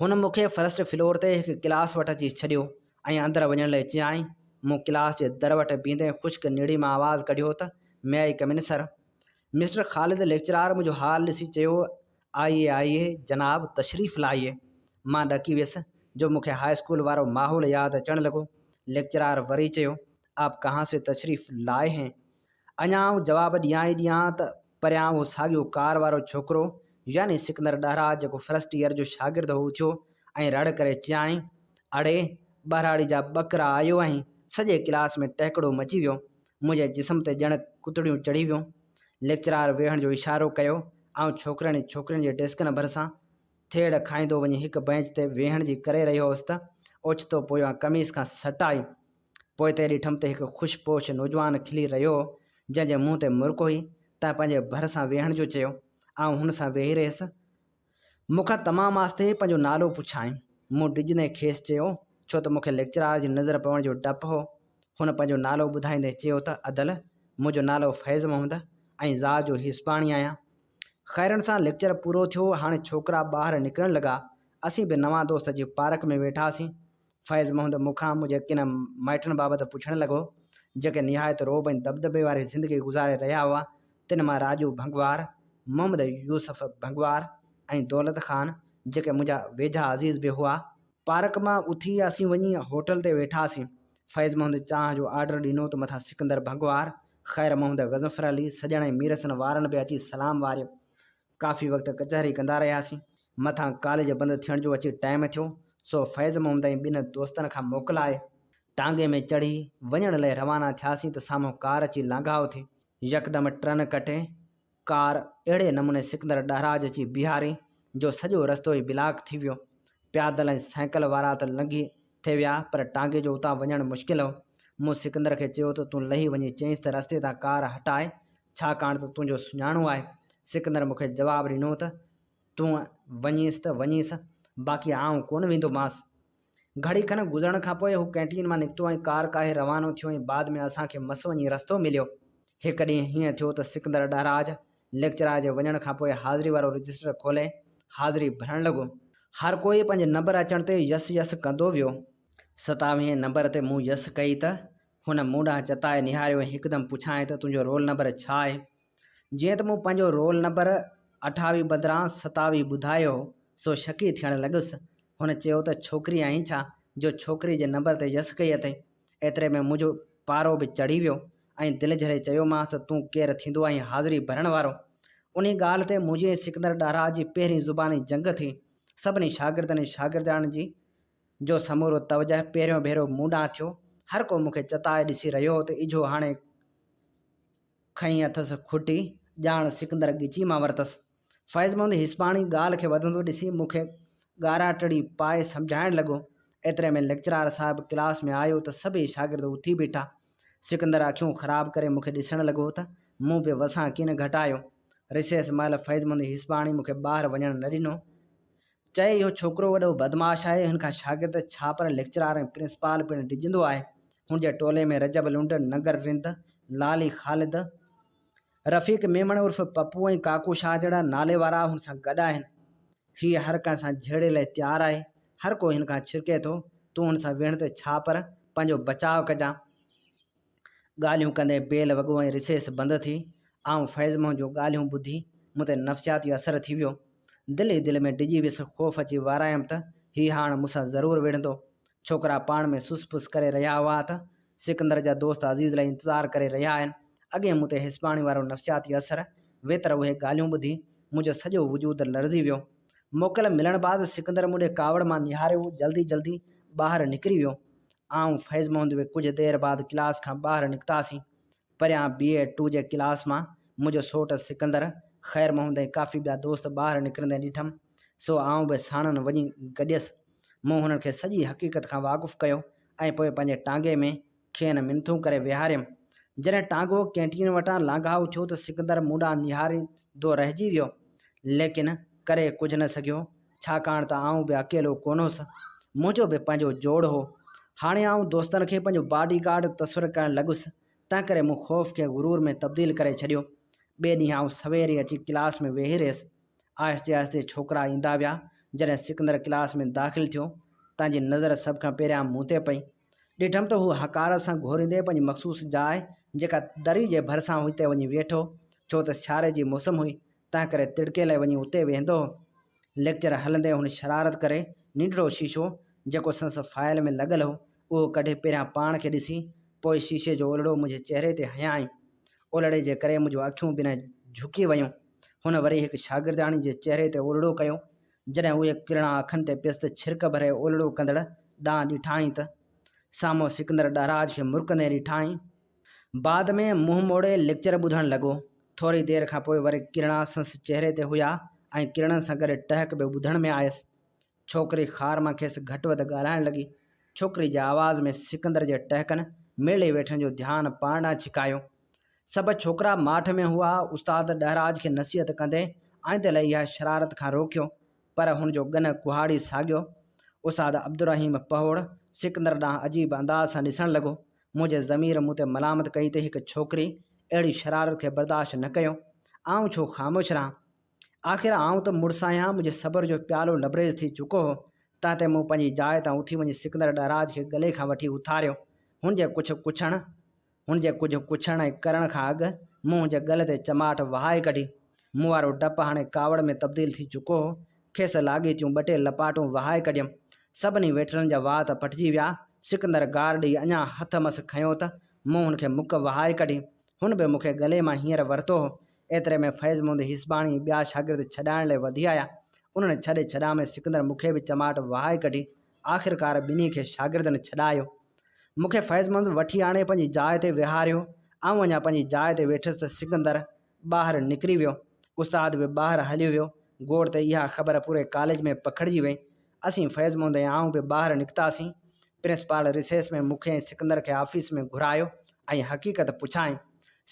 هن مون کي فرسٽ فلور تي هڪ ڪلاس وٽ اچي ڇڏيو ۽ اندر وڃڻ لئه چيائين. مون ڪلاس جي در وٽ بيهندي خشڪ نڙي مان آواز ڪڍيو ته، may I come in sir? Mister Khalid lecturer منهنجو حال ڏسي چيو، آئيي آئيي جناب تشريف لائيي. مان ڏڪي ويس جو مون کي هاء اسڪول وارو ماحول ياد اچڻ لڳو. ليڪچرار وري چيو، آپ ڪهان سي تشريف لائي هين؟ اڃا آئون جواب ڏيان ئي ڏيان ته پريان اهو ساڳيو ڪار وارو ڇوڪرو يعني سڪندر ڏهراج جيڪو فرسٽ ايئر جو شاگرد هو اٿيو ۽ رڙ ڪري چيائين، اڙي ٻهراڙي جا ٻڪرا آيو آهين. سڄي ڪلاس ۾ ٽهڪڙو مچي ويو. منهنجي جسم تي ڄڻ ڪتڙيون چڙهي ويون. ليڪچرار ويهڻ جو اشارو ڪيو. آئون ڇوڪرن ۽ ڇوڪرين جي ڊيسڪن ڀرسان ٿيڙ کائيندو وڃي هڪ بئنچ تي ويهڻ جي ڪري رهيو هوس ته اوچتو پويان قميص کان سٽ آئي. پوئتي ڏٺم ته هڪ خوش پوش نوجوان کلي رهيو هو، جنهن جي منهن تي مرڪ هئي، تنهن پنهنجي ڀر سان ويهڻ جو چيو. آئون هن سان ويهي رهيس. مون کان تمام آهستي پنهنجو نالو پڇيائين. مون ڊڄندي کيس چيو، ڇو ته مون کي ليڪچرار جي نظر پوڻ جو ڊپ هو. هن پنهنجو نالو ٻڌائيندي چيو ته ادل، منهنجو نالو فيض محمد ۽ ذات جو هيسباڻي آهيان. خيرن سان ليڪچر پورو ٿيو، هاڻي ڇوڪرا ٻاهر نڪرڻ لڳا. اسين به نوان دوست اچي پارڪ ۾ ويٺاسين. فيض محمد مون کان منهنجي ڪن مائٽن بابت پڇڻ لڳو، جيڪي نهايت رعب ۽ دٻدٻي واري زندگي گذاري رهيا هئا. تن مان راڄو ڀنگوار، محمد يوسف ڀنگوار ۽ دولت خان جيڪي منهنجا ويجها عزيز به هئا. پارڪ مان اٿي اسين وڃي هوٽل تي ويٺاسين. فيض محمد چانهه جو آرڊر ڏنو ته مٿان سڪندر ڀنگوار، خير محمد غضنفر علي، سڄڻ ۽ ميرحسن وارن به اچي سلام واريو. ڪافي وقت ڪچهري ڪندا رهياسين. مٿان ڪاليج بند ٿيڻ جو اچي ٽائيم ٿيو، سو فيض محمد ۽ ٻن دوستن کان موڪلائي، ٽانگي ۾ چڙهي وڃڻ لئه روانا ٿياسين ته سامهون ڪار اچي لانگهائو ٿي. يڪدم ٽرن ڪٽي، ڪار اهڙي نموني سڪندر ڏهراج اچي بيهاري جو سڄو رستو ئي بلاڪ ٿي ويو. پيادل ۽ سائيڪل وارا ته لنگهي ٿي ويا پر ٽانگي جو اتان وڃڻ مشڪل هو. مون سڪندر کي چيو ته تون لهي وڃي چئينس ته رستي تان ڪار هٽائي، ڇاڪاڻ ته تنهنجو سڃاڻو آهي. سڪندر مون کي جواب ڏنو ته تون وڃينس ته وڃينس، باقي آئون ڪونه ويندومانس. گهڙي کن گذرڻ کان پوء هو ڪئنٽين مان نڪتو ۽ ڪار ڪاهي روانو ٿيو ۽ بعد ۾ اسان کي مس وڃي رستو مليو. هڪ ڏينهن هيئن ٿيو ته سڪندر ڏهراج ليڪچرار جي وڃڻ کان پوء حاضري وارو رجسٽر کولي حاضري ڀرڻ لڳو. هر ڪوئي پنهنجي نمبر اچڻ تي يس يس ڪندو ويو. ستاويهين نمبر تي مون يس ڪئي ته هن مون ڏانهن چتائي نهاريو ۽ هڪدم پڇيائين ته تنهنجو رول نمبر ڇا آهي؟ جيئن ته مون پنهنجو رول نمبر 28 بدران 27 ٻڌايو هو، سو شڪي ٿيڻ لڳس. هن چيو ته ڇوڪري آهين ڇا، جو ڇوڪري جي نمبر تي يس ڪئي اٿئي؟ ايتري ۾ منهنجو پارو به چڙهي ويو ۽ دل جهلي چيومانس ته تون ڪير ٿيندو آهين حاضري ڀرڻ وارو؟ انهي ڳالهه تي منهنجي ۽ سڪندر ڏاهراج جي پهرين زباني جنگ ٿي. سڀني شاگردن ۽ شاگردياڻين جي جو سمورو توجهه پهريون ڀيرو مون ڏانهن ٿيو. هر ڪو مون کي چتائي ڏسي رهيو هو ته اجهو هاڻي کنئي اٿس کٽي، ڄاڻ سڪندر ڳچي مان ورتس. فيض محمد هيسباڻي ڳالهه کي وڌندو ڏسي مون کي ڳاراٽڙي پائي سمجهائڻ لڳو. ايتري ۾ ليڪچرار صاحب ڪلاس ۾ آيو ته سڀئي شاگرد اٿي بيٺا. سڪندر اکيون خراب ڪري مون کي ڏسڻ لڳو ته مون به وسان ڪين گهٽايو. رسيس مهل فيض محمد هيسباڻي مون کي ٻاهر وڃڻ نه ڏنو. چئي اهو ڇوڪرو وڏو بدمعاش آهي، هن کان شاگرد ڇا پر ليڪچرار ۽ پرنسپال پڻ ڊڄندو آهي. هن جي ٽولي ۾ رجب لنڊ، ننگر رند، لالي خالد، رفيق ميمڻ عرف پپو ۽ ڪاڪو شاهه جهڙا نالي وارا هن سان گڏ آهن. هيء هر ڪنهن سان جهيڙي لاء تيار آهي. هر ڪو هن کان ڇرڪي ٿو. تون هن سان وڙهڻ ته ڇا پر پنهنجو بچاء ڪجان. ڳالهيون ڪندي بيل وڳو ۽ رسيس بند ٿي. آئون فيض منهن جون ڳالهيون ٻڌي مون تي نفسياتي اثر ٿي ويو. دل ئي دل ۾ ڊڄي ويس، خوف اچي وارايم ته هي هاڻ مون سان ضرور وڙهندو. ڇوڪرا پاڻ ۾ سس پس ڪري رهيا هئا ته سڪندر جا دوست عزيز لاء انتظار ڪري رهيا آهن. اڳئين مون تي هيسباڻي وارو نفسياتي اثر، ويتر اهي ڳالهيون ٻڌي منهنجو سڄو وجود لرزي ويو. موڪل ملڻ بعد سڪندر مون ڏي ڪاوڙ مان نهاريو جلدي جلدي ٻاهر نڪري ويو. آئون فيض محمد به ڪجهه دير بعد ڪلاس کان ٻاهر نڪتاسين. پريان بي اي ٽو جي ڪلاس مان منهنجو سوٽ سڪندر، خير محمد ۽ ڪافي ٻيا دوست ٻاهر نڪرندي ڏٺم، سو آئون به ساڻن وڃي گڏيس. مون هنن کي سڄي حقيقت کان واقف ڪيو ۽ پوء پنهنجي ٽانگي ۾ کين منٿون ڪري ويهاريم. جڏهن ٽانگو ڪينٽين وٽان لانگهائو ٿيو ته سڪندر مون ڏانهن نهاريندو رهجي ويو، ليڪن ڪري ڪجهه نه سگهيو، ڇاڪاڻ ته آئون به اڪيلو ڪونه هوس، منهنجو به پنهنجو جوڙ هو. هاڻي آئون دوستن کي پنهنجو باڊي گارڊ تصور ڪرڻ لڳس، تنهنڪري مون خوف کي غرور ۾ تبديل ڪري ڇڏيو. ٻئي ڏينهن آئون سوير ئي اچي ڪلاس ۾ ويهي رهيس. آهستي آهستي ڇوڪرا ايندا ويا. جڏهن سڪندر ڪلاس ۾ داخل ٿيو، تنهن جي نظر سڀ کان پهريان مون تي پئي. ڏٺم ته هو حقارت سان گهوريندي پنهنجي مخصوص جاء، جيڪا دري جي ڀرسان هئي، تي وڃي ويٺو، ڇو ته سياري جي موسم هئي، تنهنڪري تڙڪي لاء وڃي اتي ويهندو هو. ليڪچر هلندي هن شرارت ڪري ننڍڙو شيشو، جيڪو سندس فائل ۾ لڳل هو، اهو ڪڍي پهريان پاڻ کي ڏسي، پوء شيشي جو اولڙو منهنجي چهري تي هنيائين. اولڙي جي ڪري منهنجون اکيون بنهه جهڪي ويون. هن وري هڪ شاگردياڻي جي چهري تي اولڙو ڪيو. جڏهن اهي ڪرڻا اکن تي پيس ته ڇرڪ ڀري اولڙو ڪندڙ ڏانهن ڏٺائين ته سامهون سڪندر ڏهراج کي مرڪندي ڏٺائين. بعد ۾ منهن موڙي ليڪچر ٻڌڻ لڳو. ٿوري دير کان پوء وري ڪرڻا سندس چهري تي هيا ۽ ڪرڻن سان گڏ ٽهڪ به ٻڌڻ ۾ آيس. ڇوڪري خار مان کيس گهٽ وڌ ڳالهائڻ لڳي. ڇوڪري جي آواز ۾ سڪندر جي ٽهڪن ميڙي ويٺن جو ڌيان پاڻ ڏانهن ڇڪايو. سڀ ڇوڪرا ماٺ ۾ هئا. استاد ڏهراج کي نصيحت ڪندي آئنده لاء اها شرارت کان روڪيو، پر هن جو ڳن ڪهاڙي ساڳيو. استاد عبدالرحيم پهوڙ سڪندر ڏانهن عجيب انداز سان ڏسڻ لڳو. منهنجي ضمير مون تي ملامت ڪئي ته هڪ ڇوڪري اهڙي شرارت کي برداشت نه ڪيو. آئون ڇو خاموش رهان؟ آخر آئون ته مڙس آهيان، منهنجي صبر جو پيالو لبريز ٿي چڪو هو، تنهن تي مون پنهنجي جاء تان اٿي وڃي سڪندر ڏهراج کي ڳلي کان وٺي اٿاريو. هن جي ڪجهه ڪڇڻ هن جي ڪجهه ڪڇڻ ۽ ڪرڻ کان اڳ مون هن جي ڳل تي چماٽ وهائي ڪڍي. مون وارو ڊپ هاڻي ڪاوڙ ۾ تبديل ٿي چڪو هو. کيس لاڳيتيون ٻه ٽي لپاٽون وهائي ڪڍيم. سڀني ويٺلن جا وات پٽجي ويا. سڪندر گار ڏئي اڃا هٿ مس کنيو ته مون هن کي مڪ وهائي ڪڍي. هن به مون کي ڳلي مان هينئر ورتو هو. ايتري ۾ فيض محمد هيسباڻي ۽ ٻيا شاگرد ڇڏائڻ لاء وڌي آيا. انهن ڇڏ ڇڏان ۾ سڪندر مون کي به چماٽ وهائي ڪڍي. آخرڪار ٻنهي کي شاگردن ڇڏايو. مون کي فيض محمد وٺي آڻي پنهنجي جاء تي ويهاريو. آئون اڃا پنهنجي جاء تي ويٺس ته سڪندر ٻاهر نڪري ويو. استاد به ٻاهر هليو ويو. گوڙ تي اها خبر پوري ڪاليج ۾ پکڙجي وئي. اسين فيض محمد ۽ آئون به ٻاهر نڪتاسين. پرنسپال رسيس ۾ مون کي ۽ سڪندر کي آفيس ۾ گهرايو ۽ حقيقت پڇائين.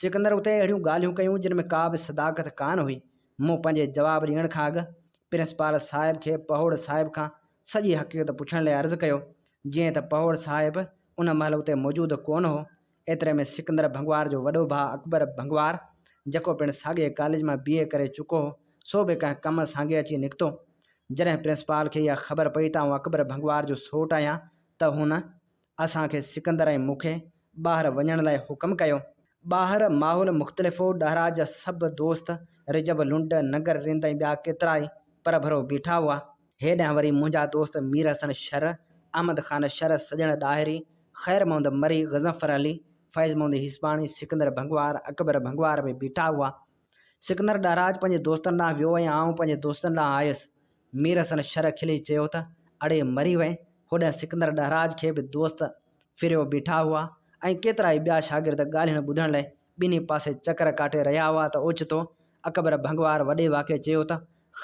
سڪندر اتي اهڙيون ڳالهيون ڪيون جن ۾ ڪا به صداقت ڪانه هئي. مون پنهنجي جواب ڏيڻ کان اڳ پرنسپال صاحب کي پهوڙ صاحب کان سڄي حقيقت پڇڻ لاء عرض ڪيو. جيئن ته پهوڙ صاحب ان مهل اتي موجود ڪونه هو. ايتري ۾ سڪندر ڀنگوار جو وڏو ڀاء اڪبر ڀنگوار جيڪو پڻ ساڳئي ڪاليج مان بي اي ڪري چڪو هو، سو به ڪنهن ڪم سانگي اچي نڪتو. جڏهن پرنسپال کي اها خبر پئي ته آئون اڪبر ڀنگوار جو سوٽ آهيان ته هن اسان کي، سڪندر ۽ مون کي، ٻاهر وڃڻ لاء حڪم ڪيو. ٻاهر ماحول مختلف هو. ڏهراج جا سڀ دوست، رجب لنڊ، ننگر رند ۽ ٻيا ڪيترائي پرڀرو بيٺا هئا. هيڏانهن وري منهنجا دوست مير حسن شر، احمد خان شر، سڄڻ ڏاهري، خير محمد مري، غضنفر علي، فيض محمد هيسباڻي، سڪندر ڀنگوار، اڪبر ڀنگوار به بيٺا هئا. سڪندر ڏهراج پنهنجي دوستن ڏانهن ويو ۽ آئون پنهنجي دوستن ڏانهن آيس. مير حسن شر کلي چيو ته، اڙي مري وئين، هوڏانهن سڪندر ڏهراج کي به دوست ڦريو بيٺا هئا ۽ ڪيترائي ٻيا شاگرد ڳالهين ٻڌڻ لئه ٻنهي پاسي چڪر ڪاٽي رهيا هئا ته اوچتو اڪبر ڀنگوار وڏي واڪي چيو ته،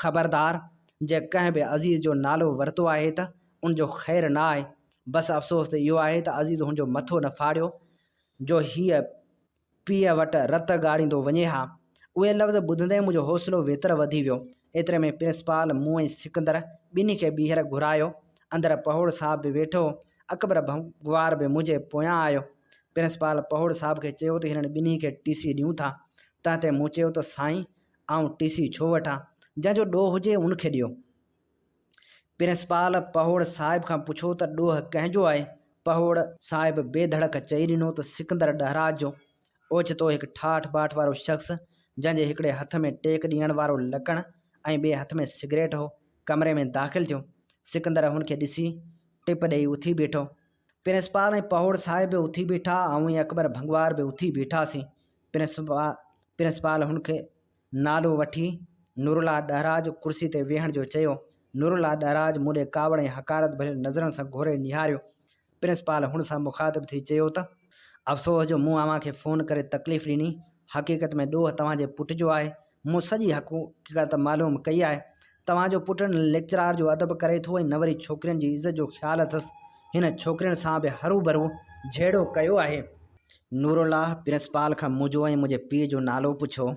خبردار! جي ڪنهن به عزيز جو نالو ورتو آهي ته ان جو خير نه آهي. بس افسوس ته اهو آهي ته عزيز هن جو مٿو نه ڦاڙيو جو هيء پيء وٽ رت ڳاڙيندو وڃي ها. اهي لفظ ٻڌندي منهنجو حوصلو ويتر وڌي ويو. ايتري ۾ پرنسپال مون ۽ سڪندر ٻنهي کي ٻيهر گهرايو. اندر پهوڙ صاحب به ويٺو هو. اڪبر ڀنگوار به منهنجي پويان آيو. پرنسپال پهوڙ صاحب کي چيو ته هنن ٻنهي کي ٽي سي ڏيون ٿا. تنهن تي مون چيو ته سائين آئون ٽي سي ڇو وٺان؟ جنهن جو ڏوهه هجي ان کي ڏيو. پرنسپال پهوڙ صاحب کان پڇيو ته ڏوهه ڪنهن جو آهي؟ پهوڙ صاحب بي ڌڙڪ چئي ڏنو ته سڪندر ڏهراج جو. اوچتو هڪ ٺاٺ باٺ وارو شخص، جنهن جي هڪڙي هٿ ۾ ٽيڪ ڏيڻ وارو لڪڻ ۽ ٻئي هٿ ۾ سگريٽ هو. ڪمري ۾ داخل ٿيو. سڪندر هن کي ڏسي ٽپ ڏيئي اٿي بيٺو. پرنسپال ۽ پهوڙ صاحب به اٿي بيٺا، آئون ۽ اڪبر ڀنگوار به اٿي بيٺاسين. پرنسپال هن کي نالو وٺي نورالله ڏهراج ڪرسي تي ويهڻ جو چيو. نورالله ڏهراج مون ڏي ڪاوڙ ۽ حقارت ڀريل نظرن سان گهوري نهاريو. پرنسپال هن سان مخاطب ٿي چيو ته. افسوس جو مون اوهان کي فون ڪري تڪليف ڏني. حقيقت ۾ ڏوهه توهان جي پٽ جو آهي. مون سڄي حقيقت معلوم ڪئي آهي. توهان جو پٽ نه ليڪچرار جو ادب ڪري ٿو ۽ نه وري ڇوڪرين جي عزت جو خيال اٿس. هن ڇوڪرين سان به هروڀرو جهيڙو ڪيو آهي. نورالله پرنسپال کان منهنجو ۽ منهنجي پيء جو نالو پڇيو.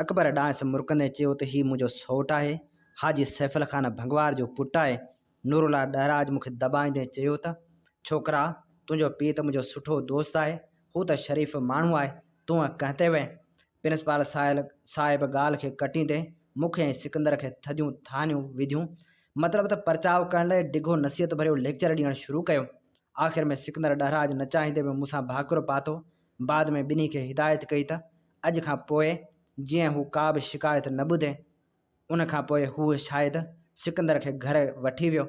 اڪبر ڏانهس مرڪندي چيو ته هي منهنجو سئوٽ آهي. حاجي سيفل خان ڀنگوار جو پٽ آهي. نورالله ڏهراج مون کي دٻائيندي چيو ته، ڇوڪرا! تنهنجو پيء ته منهنجو سٺو دوست آهي، هو ته شريف ماڻهو آهي، تون ڪنهن تي وئين؟ پرنسپال صاحب ڳالهه کي ڪٽيندي مون کي ۽ سڪندر کي ٿڌيون ٿانيون وڌيون، مطلب ته پرچاء ڪرڻ لاء ڊگهو نصيحت ڀريو ليڪچر ڏيڻ شروع ڪيو. آخر ۾ سڪندر ڏهراج نه چاهيندي به مون سان ڀاڪر پاتو. بعد ۾ ٻنهي کي هدايت ڪئي ته اڄ کان پوء جيئن هو ڪا به شڪايت نه ٻڌي. ان کان پوء هو شايد سڪندر کي گهر وٺي ويو،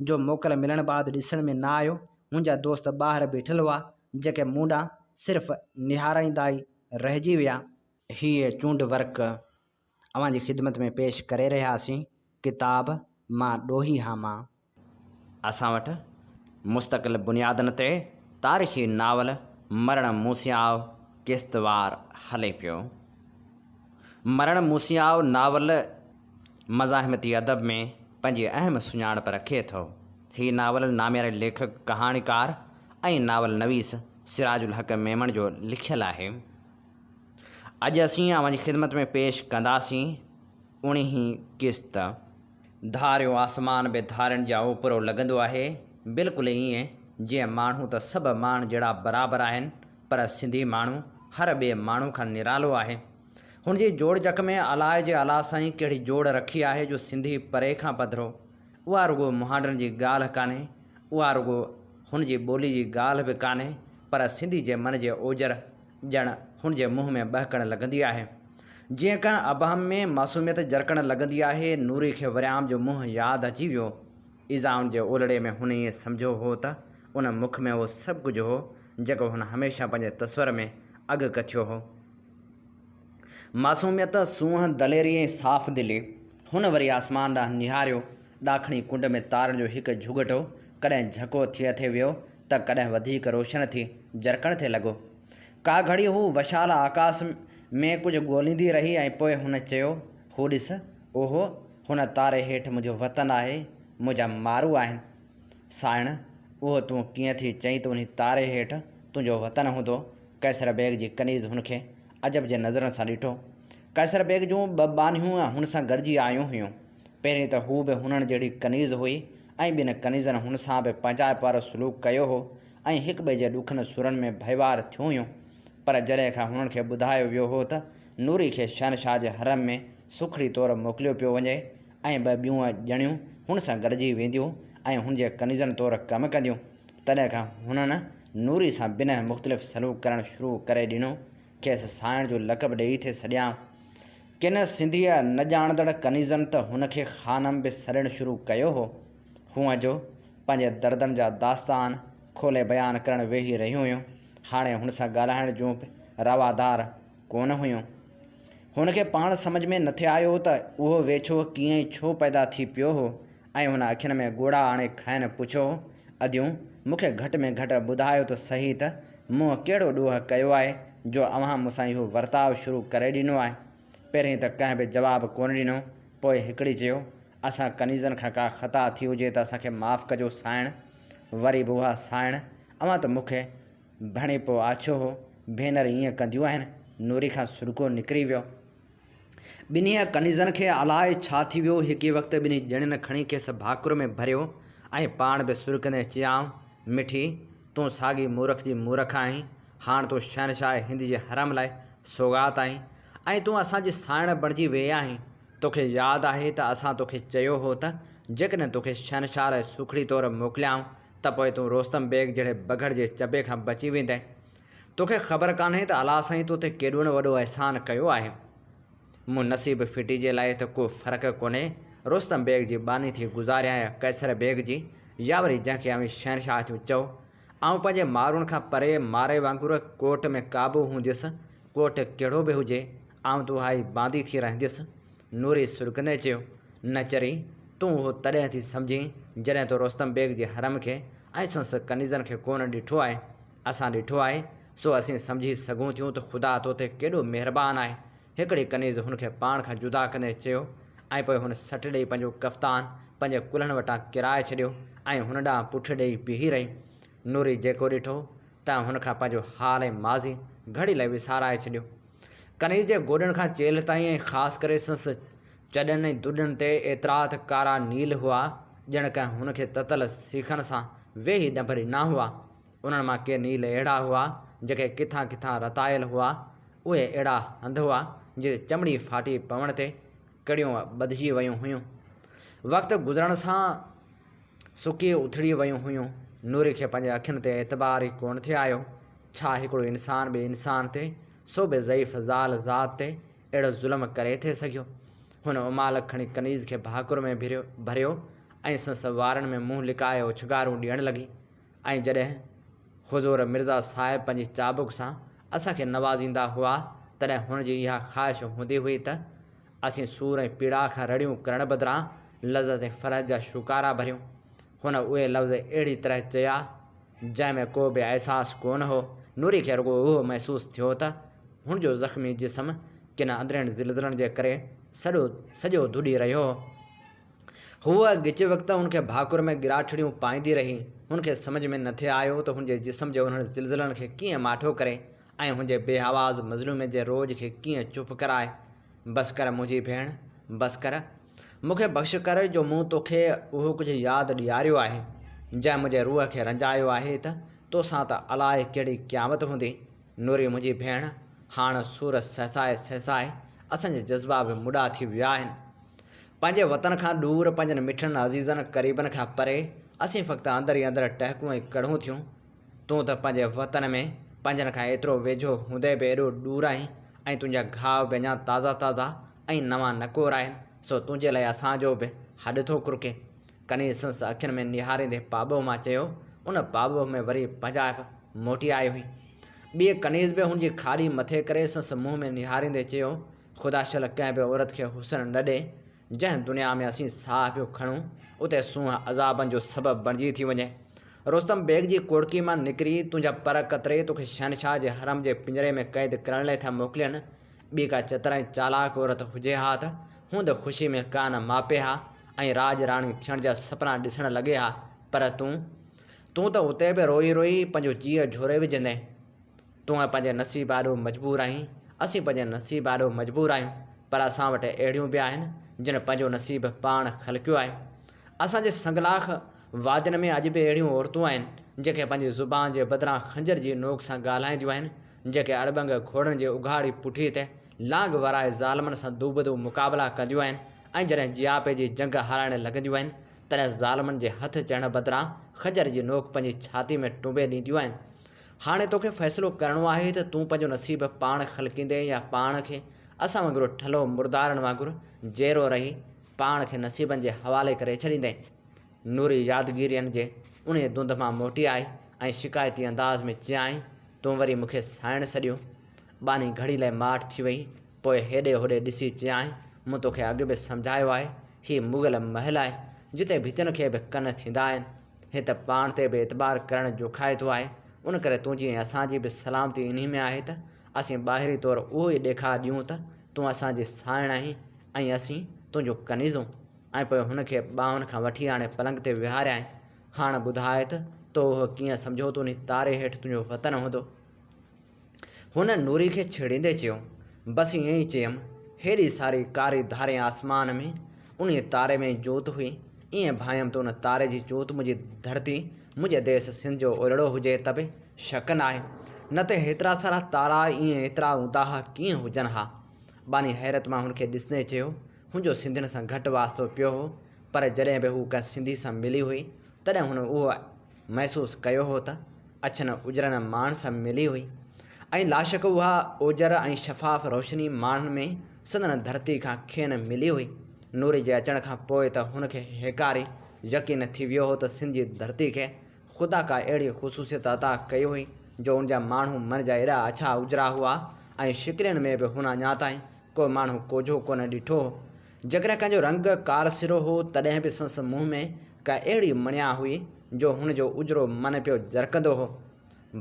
جو موڪل ملڻ بعد ڏسڻ ۾ نه آيو. منهنجا دوست ٻاهر بيٺل هئا، جيڪي مون ڏانهن صرف نهارائيندا ئي رهجي ويا. هيء چونڊ ورق اوهان جي خدمت ۾ پيش ڪري رهياسين. ڪتاب، مان ڏوهي هان مان. اسان وٽ مستقل بنيادن تي تاريخي ناول مرڻ مون سين آء قسطوار هلي پيو. مرڻ مون سين آء ناول مزاحمتي ادب ۾ پنهنجي اهم سڃاڻپ رکي ٿو. هي ناول نامياري ليکڪ، ڪهاڻيڪار ۽ ناول نويس سراج الحق ميمڻ جو لکيل آهي. اڄ اسين اوهان جي خدمت ۾ پيش ڪنداسين اوڻيهين قسط. ڌاريو آسمان به ڌارين جا اوپرو لڳندو آهي، بلڪل ائين جيئن ماڻهو ته سڀ ماڻهن جهڙا برابر آهن پر سنڌي ماڻهو هر ٻئي ماڻهو کان نرالو آهي. هن جي جوڙجڪ ۾ الاء جي الله سائين ڪهڙي جوڙ رکي آهي جو سنڌي پري کان پڌرو. اها رڳو مهانڊن جي ڳالهه ڪانهي، اها رڳو هن جي ٻولي جي ڳالهه به ڪانهي پر سنڌي جي من جي اوجر ڄڻ هن جي منهن ۾ ٻهڪڻ لڳندي آهي. جيئن ڪنهن ابهم ۾ معصوميت جرڪڻ لڳندي آهي. نوري کي وريام جو منهن ياد اچي ويو. ايذائن جي اولڙي ۾ هن ائين سمجهيو هو ته ان مک ۾ اهو سڀ ڪجهه هو، جيڪو هن هميشه پنهنجي تصور ۾ اڳ ڪٿيو هو. معصوميت، سونهن، دليري ۽ صاف دلي. هن وري آسمان ڏانهن نهاريو. ڏاکڻي ڪنڊ ۾ تارن جو هڪ جهڳٽو ڪڏهن جهڪو ٿئي ٿي ويو ته ڪڏهن وڌيڪ روشن ٿي جرڪڻ ٿي لڳو. ڪا گهڙي هو وشال آڪاس ۾ ڪجهه ڳوليندي رهي ۽ پوء هن چيو، هو ڏس، اهو هن تاري هيٺ منهنجو وطن آهي، منهنجا مارو آهن. سائڻ، اهو تون ڪيئن ٿي چئين ته انهي تاري هيٺ تنهنجو وطن هوندو؟ قيصر بيگ جي ڪنيز هن کي عجب جي نظرن سان ڏٺو. قيصر بيگ جون ٻه ٻانهيون هن سان گڏجي آيون هيون. پهرين ته هوء به هنن جهڙي ڪنيز هئي ۽ ٻين ڪنيزن هن سان به پنهنجائپ وارو سلوڪ ڪيو هو ۽ هڪٻئي جي ڏکن سورن ۾ ڀائيوار ٿيون هيون. پر جڏهن کان هنن کي ٻڌايو ويو هو ته نوري کي شهنشاهه جي حرم ۾ سوکڙي طور موڪليو پيو وڃي ۽ ٻه ٻيون ڄڻيون هن سان گڏجي وينديون ۽ هن جي ڪنيزن طور ڪم ڪنديون، تڏهن کان هنن نوري سان بنهه مختلف سلوڪ ڪرڻ شروع ڪري ڏنو. کيس سائڻ جو لقب ڏيئي ٿي سڏيائون. ڪن سنڌيء نه ڄاڻندڙ ڪنيزن ته هن کي خانم به سڏڻ شروع ڪيو هو. هونء جو پنهنجي دردن جا داستان کولي بيان ڪرڻ ويهي رهيون هيون، هاڻي هن سان ڳالهائڻ جون به روادار ڪونه هيون. هن کي پاڻ سمجهه ۾ نٿي آيو ته اهو ويڇو ڪيئن ۽ ڇو پيدا ٿي پيو هو ۽ هن اکين ۾ ڳوڙها آڻي کانئن پڇيو، اديون، مون کي گهٽ ۾ گهٽ ٻڌايو ته سهي ته مون ڪهڙو ڏوهه ڪيو آهي جو اوهان مون سان اهو ورتاء شروع ڪري ڏنو آهي؟ پهرين ته ڪنهن به جواب ڪونه ڏنو، پوء هڪڙي چيو، اسان ڪنيزن کان ڪا خطا ٿي هجي ته اسان کي معاف ڪجو سائڻ. وري به اها سائڻ، اوهان ته مون کي ڀڻي پوء آڇيو هو، ڀينر ائين ڪنديون آهن؟ نوري کان سڏڪو نڪري ويو. ٻنهي ڪنيزن کي الاء ڇا ٿي ويو، هڪ ئي وقت ٻنهي ڄڻين کڻي کيس ڀاڪر ۾ ڀريو ۽ پاڻ به سرڪندي چيائون، مٺي، تون ساڳي مورک جي مورک آهين، هاڻ تون شهنشاهه هند جي حرم لاء سوغات آهين ۽ تون اسان جي سائڻ بڻجي ويئي آهين. توکي ياد آهي ته اسان توکي چيو هو ته جيڪڏهن توکي شهنشاهه لاء سوکڙي طور موڪليائون ته پوء تون روستم بيگ جهڙي بگهڙ جي چٻي کان بچي ويندين. توکي خبر ڪانهي ته الله سائين تو تي ڪيڏو نه وڏو احسان ڪيو آهي.
مون نصيب ڦٽي جي لاء ته ڪو فرق ڪونهي، رستم بيگ جي ٻانهي ٿي گذاريان يا قيصر بيگ جي، يا وري جنهن کي اوهين شهنشاهه ٿيون چئو. آئون پنهنجي مارون کان پري مارئي وانگر ڪوٽ ۾ قابو هونديس، ڪوٽ ڪهڙو به هجي، آئون ته اها ئي باندي ٿي رهنديس. نوري سرڪندي چيو، نه چري، تون اهو تڏهن ٿي سمجهين، جڏهن تو رستم بيگ جي حرم کي ۽ سندس ڪنيزن کي ڪونه ڏٺو آهي. اسان ڏٺو آهي، سو اسين سمجهي سگهون ٿيون ته خدا تو تي ڪيڏو مهربان آهي. هڪڙي ڪنيز هن کي پاڻ کان جدا ڪندي چيو ۽ پوء هن سٽ ڏيئي پنهنجو ڪفتان پنهنجي ڪلهن وٽان ڪيرائي ڇڏيو ۽ هن ڏانهن پٺ ڏيئي بيهي رهي. نوري جيڪو ڏٺو، تنهن هن کان پنهنجو حال ۽ ماضي گهڙي لاء وسارائي ڇڏيو. ڪنيز جي گوڏن کان چيلهه تائين ۽ خاص ڪري سندس چڏن ۽ دڏن تي ايترا ته ڪارا نيل هئا، ڄڻ ڪنهن هن کي تتل سيخن سان ويهي ڏنڀ ڏنا هئا. انهن مان ڪي نيل اهڙا هئا، جيڪي ڪٿان ڪٿان رتايل هئا. اهي اهڙا هنڌ هئا، جتي چمڙي ڦاٽي پوڻ تي ڪڙيون ٻڌجي ويون هيون. وقت گذرڻ سان سڪي اٿڙي ويون هيون. نوري کي پنهنجي اکين تي اعتبار ئي ڪونه ٿي آيو. ڇا هڪڙو انسان ٻئي انسان تي، سو به ضعيف زال ذات تي اهڙو ظلم ڪري ٿي سگهيو؟ هن امالڪ کڻي ڪنيز کي ڀاڪر ۾ ڀريو ۽ سندس وارن ۾ منهن لڪائي اوڇنگارون ڏيڻ لڳي ۽ جڏهن حضور مرزا صاحب پنهنجي چابڪ سان اسان کي نوازيندا هئا، تڏهن هن جي اها خواهش هوندي هئي ته اسين سور ۽ پيڙاء کان رڙيون ڪرڻ بدران لذت ۽ فرحت جا شوڪارا ڀريون. هن اهي لفظ اهڙي طرح چيا، جنهن ۾ ڪو به احساس ڪونه هو. نوري کي رڳو اهو محسوس ٿيو ته هن جو زخمي جسم ڪن اندرين زلزلن جي ڪري سڄو سڄو ڌڏي رهيو هو. هوء ڳچ وقت هن کي ڀاڪر ۾ ڳراٺڙيون پائيندي رهي. هن کي سمجهه ۾ نٿي آيو ته هن جي جسم جي انهن زلزلن کي ڪيئن ماٺو ڪري ۽ هن جي بي آواز مظلوميت جي روڄ کي ڪيئن چپ ڪرائي. بس ڪر منهنجي ڀيڻ، بس ڪر. مون کي بخش ڪر جو مون توکي اهو ڪجهه ياد ڏياريو آهي، جنهن منهنجي روح کي رنجايو آهي ته توسان ته الاء ڪهڙي قيامت هوندي. نوري منهنجي ڀيڻ، هاڻ سور سهسائي سهسائي اسان جا جذبا به مڏا ٿي ويا آهن. پنهنجي وطن کان ڏور، پنهنجن مٺڙن عزيزن قريبن کان پري، اسين فقط اندر ئي اندر ٽهڪون ۽ ڪڙهون ٿيون. تون ته پنهنجي وطن ۾ پنهنجن کان ايترو ويجهو هوندي به ايڏو ڏور آهين ۽ تنهنجا گهاء به اڃا تازا تازا ۽ نوان نڪور آهن، سو تنهنجي لاء اسان جو به هڏ ٿو ڪرڪي. ڪنيز سندس اکين ۾ نهاريندي پاٻوهه مان چيو. ان پاٻوهه ۾ وري پنهنجائپ موٽي آئي هئي. ٻيء ڪنيز به هن جي کاڏي مٿي ڪري سندس منهن ۾ نهاريندي چيو، خدا شل ڪنهن به عورت کي حسن نه ڏي، جنهن دنيا ۾ اسين ساهه پيو کڻون، اتي سونهن عذابن جو سبب بڻجي ٿي وڃي. رستم بيگ جي ڪوڙڪي مان نڪري، تنهنجا پر ڪتري توکي شهنشاهه جي حرم جي پڃري ۾ قيد ڪرڻ لاء ٿا موڪلين. ٻي ڪا چتر ۽ چالاڪ عورت هجي ها ته هوند خوشي ۾ ڪا نه ماپي ها ۽ راڄ راڻي ٿيڻ جا سپنا ڏسڻ لڳي ها، پر تون؟ تون ته اتي به روئي روئي پنهنجو جيء جهوري وجهندين. تون پنهنجي نصيب آڏو مجبور آهين، اسين پنهنجي نصيب آڏو مجبور آهيون، پر اسان وٽ اهڙيون به آهن، جن پنهنجو نصيب پاڻ خلقيو آهي. اسان جي سنگلاخ وادين ۾ اڄ به اهڙيون عورتون آهن، جيڪي پنهنجي زبان جي بدران خنجر جي نوڪ سان ڳالهائينديون آهن، جيڪي اڙٻنگ گهوڙن جي اگهاڙي پٺيء تي لانگ ورائي ظالمن سان دوبدو مقابلا ڪنديون آهن ۽ جڏهن جياپي جي جنگ هارائڻ لڳنديون آهن، تڏهن ظالمن جي هٿ چڙهڻ بدران خنجر جي نوڪ پنهنجي ڇاتيء ۾ ٽنبي ڏينديون آهن. هاڻي توکي فيصلو ڪرڻو آهي ته تون پنهنجو نصيب پاڻ خلقيندين يا پاڻ کي اسان وانگر ٺلهو مردارن وانگر جيئرو رهي پاڻ کي نصيبن جي حوالي ڪري ڇڏيندين. نوري يادگيرين جي انهيء ڌنڌ مان موٽي آئي ۽ شڪايتي انداز ۾ چيائين، تون وري مون کي سائڻ سڏيو. ٻانهي گهڙي لاء ماٺ ٿي وئي. پوء هيڏي هوڏي ڏسي چيائين، مون توکي اڳ به سمجهايو آهي، هي مغل محل آهي، جتي ڀتين کي به ڪن ٿيندا آهن. هت پاڻ تي به اعتبار ڪرڻ جوکائتو آهي، ان ڪري تنهنجي ۽ اسان جي به سلامتي انهي ۾ آهي ته اسين ٻاهري طور اهو ئي ڏيکاء ڏيون ته تون اسان جي سائڻ آهين ۽ اسين تنهنجون ڪنيزون. ۽ پوء هن کي ٻانهن کان وٺي آڻي پلنگ تي ويهاريائين. هاڻ ٻڌاء ته تو اهو ڪيئن سمجهيو ته انهي تاري هيٺ تنهنجو وطن هوندو؟ هن نوري کي ڇيڙيندي چيو، بس ائين ئي چيم، هيڏي ساري ڪاري ڌارين آسمان ۾ انهيء تاري ۾ ئي جوت هئي، ائين ڀانئيم ته ان تاري جي جوت منهنجي ڌرتي، منهنجي ديس سنڌ جو اولڙو هجي ته به شڪ ناهي، نه ته هيترا سارا تارا ائين ايترا اونداها ڪيئن هجن ها؟ ٻانهي حيرت مان هن کي ڏسندي چيو، هن جو سنڌين سان گهٽ واسطو پيو هو، پر جڏهن به هو ڪنهن سنڌي سان ملي هئي، تڏهن هن اهو محسوس ڪيو هو ته اڇن اجرن ماڻهن سان ملي هئي ۽ لاشڪ اها اوجر ۽ شفاف روشني ماڻهن ۾
سندن ڌرتي کان کين ملي هئي. نوري جي اچڻ کان پوء ته هن کي هيڪاري يقين ٿي ويو هو ته سنڌ جي ڌرتي کي خدا ڪا اهڙي خصوصيت عطا ڪئي هئي جو ان جا ماڻهو من جا ايڏا اڇا اجرا هئا ۽ شڪرين ۾ به هن اڃا تائين ڪو ماڻهو ڪوجهو ڪونه ڏٺو هو. جيڪڏهن ڪنهن جو رنگ ڪارسرو هو تڏهن به سندس منهن ۾ ڪا اهڙي مڻيا هئي جو هن جو اجرو من پيو جرڪندو هو.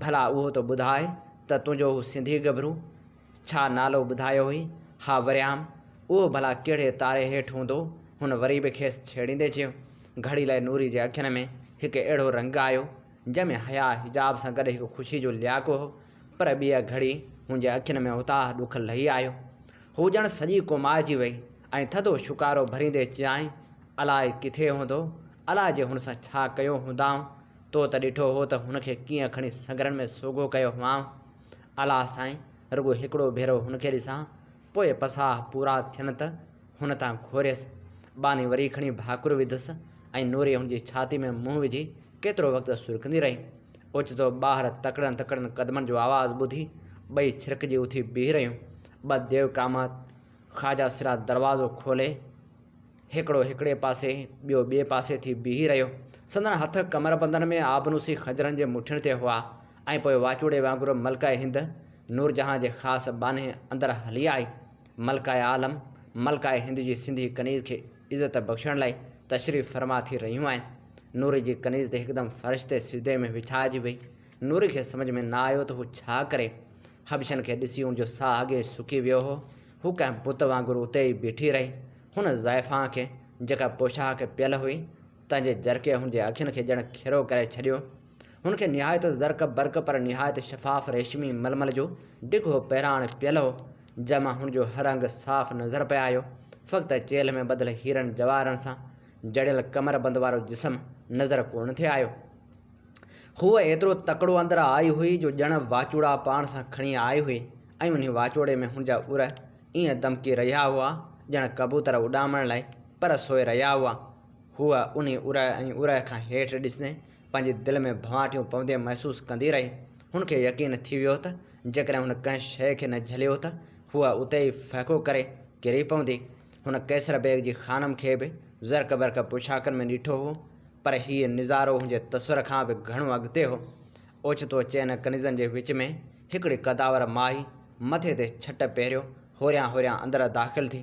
ڀلا اهو ته ٻڌاء ته تنهنجو هو سنڌي ڳڀرو ڇا نالو ٻڌايو هئي؟ ها وريام، اهو ڀلا ڪهڙي تاري هيٺ هوندو؟ هن وري به کيس ڇيڙيندي چيو. گهڙي لاء نوري جي اکين ۾ هڪ اهڙو رنگ آيو، جنهن ۾ حياء حجاب سان گڏ هڪ خوشي جو لياڪو هو، پر ٻيء گهڙي هن جي اکين ۾ اتاهه ڏک لهي آيو. هوء ڄڻ سڄي ڪومائجي وئي ۽ ٿڌو شوڪارو ڀريندي چيائين، الاء ڪٿي هوندو؟ الاء جي هن سان ڇا ڪيو هوندائون؟ تو ته ڏٺو هو ته هن کي ڪيئن کڻي سنگهرن ۾ سوگهو ڪيو هئائون. الا سائين، رڳو هڪڙو ڀيرو هن کي ڏسان، پوء پساهه پورا ٿين ته هن تان گهوريس. ٻانهي وري کڻي ڀاڪر وڌس ۽ نوري هن جي ڇاتي ۾ منهن وجهي ڪيترو وقت سرڪندي رهي. اوچتو ٻاهر تڪڙن تڪڙن قدمن جو آواز ٻڌي ٻئي ڇرڪجي اٿي بيهي رهيون. ٻه ديو قامت خواجه سرا دروازو کولي هڪڙو هڪڙي پاسي ٻيو ٻئي پاسي ٿي بيهي رهيو. سندن هٿ ڪمربندن ۾ آبنوسي خنجرن جي مٺين تي هئا ۽ پوء واچوڙي وانگر ملڪه هند نورجهان جي خاص ٻانهي اندر هلي آئي. ملڪه عالم، ملڪه هند جي سنڌي ڪنيز کي عزت بخشڻ لاء تشريف فرما ٿي رهيون آهن. نوري جي ڪنيز ته هڪدم فرش تي سجدي ۾ وڇائجي وئي. نوري کي سمجهه ۾ نه آيو ته هو ڇا ڪري. حبشن کي ڏسي هن جو ساهه اڳي ئي سڪي ويو هو. هو ڪنهن بت وانگر اتي ئي بيٺي رهي. هن زائفان کي، جيڪا پوشاڪ پيل هئي، تنهن جي جرڪي هن جي اکين کي ڄڻ کيرو ڪري ڇڏيو. هن کي نهايت زرق برق پر نهايت شفاف ريشمي ململ جو ڊگهو پهراڻ پيل هو، جنهن مان هن جو هر انگ صاف نظر پئي آيو. فقط چيلهه ۾ ٻڌل هيرن جواهرن سان جڙيل ڪمربند وارو جسم نظر ڪونه ٿي آيو. هوء ايترو تڪڙو اندر آئي هئي جو ڄڻ واچوڙا پاڻ سان کڻي آئي هئي ۽ انهي واچوڙي ۾ هن جا ار ائين دمڪي رهيا هئا ڄڻ ڪبوتر اڏامڻ لاء پر سوئي رهيا هئا. هوء انهي ار ۽ ار کان هيٺ ڏسندي پنهنجي دل ۾ ڀنواٽيون پوندي محسوس ڪندي رهي. هن کي يقين ٿي ويو ته جيڪڏهن هن ڪنهن شيء کي نه جهليو ته هوء اتي ئي ڦهڪو ڪري ڪري پوندي. هن قيصر بيگ جي خانم کي به زرق برق پوشاڪن ۾ ڏٺو هو. پر هيء نظارو هن جي تصور کان به گهڻو اڳتي هو. اوچتو چئن ڪنيزن جي وچ ۾ هڪڙي قداور مائي مٿي تي ڇٽ پهريو هوريان هوريان اندر داخل ٿي.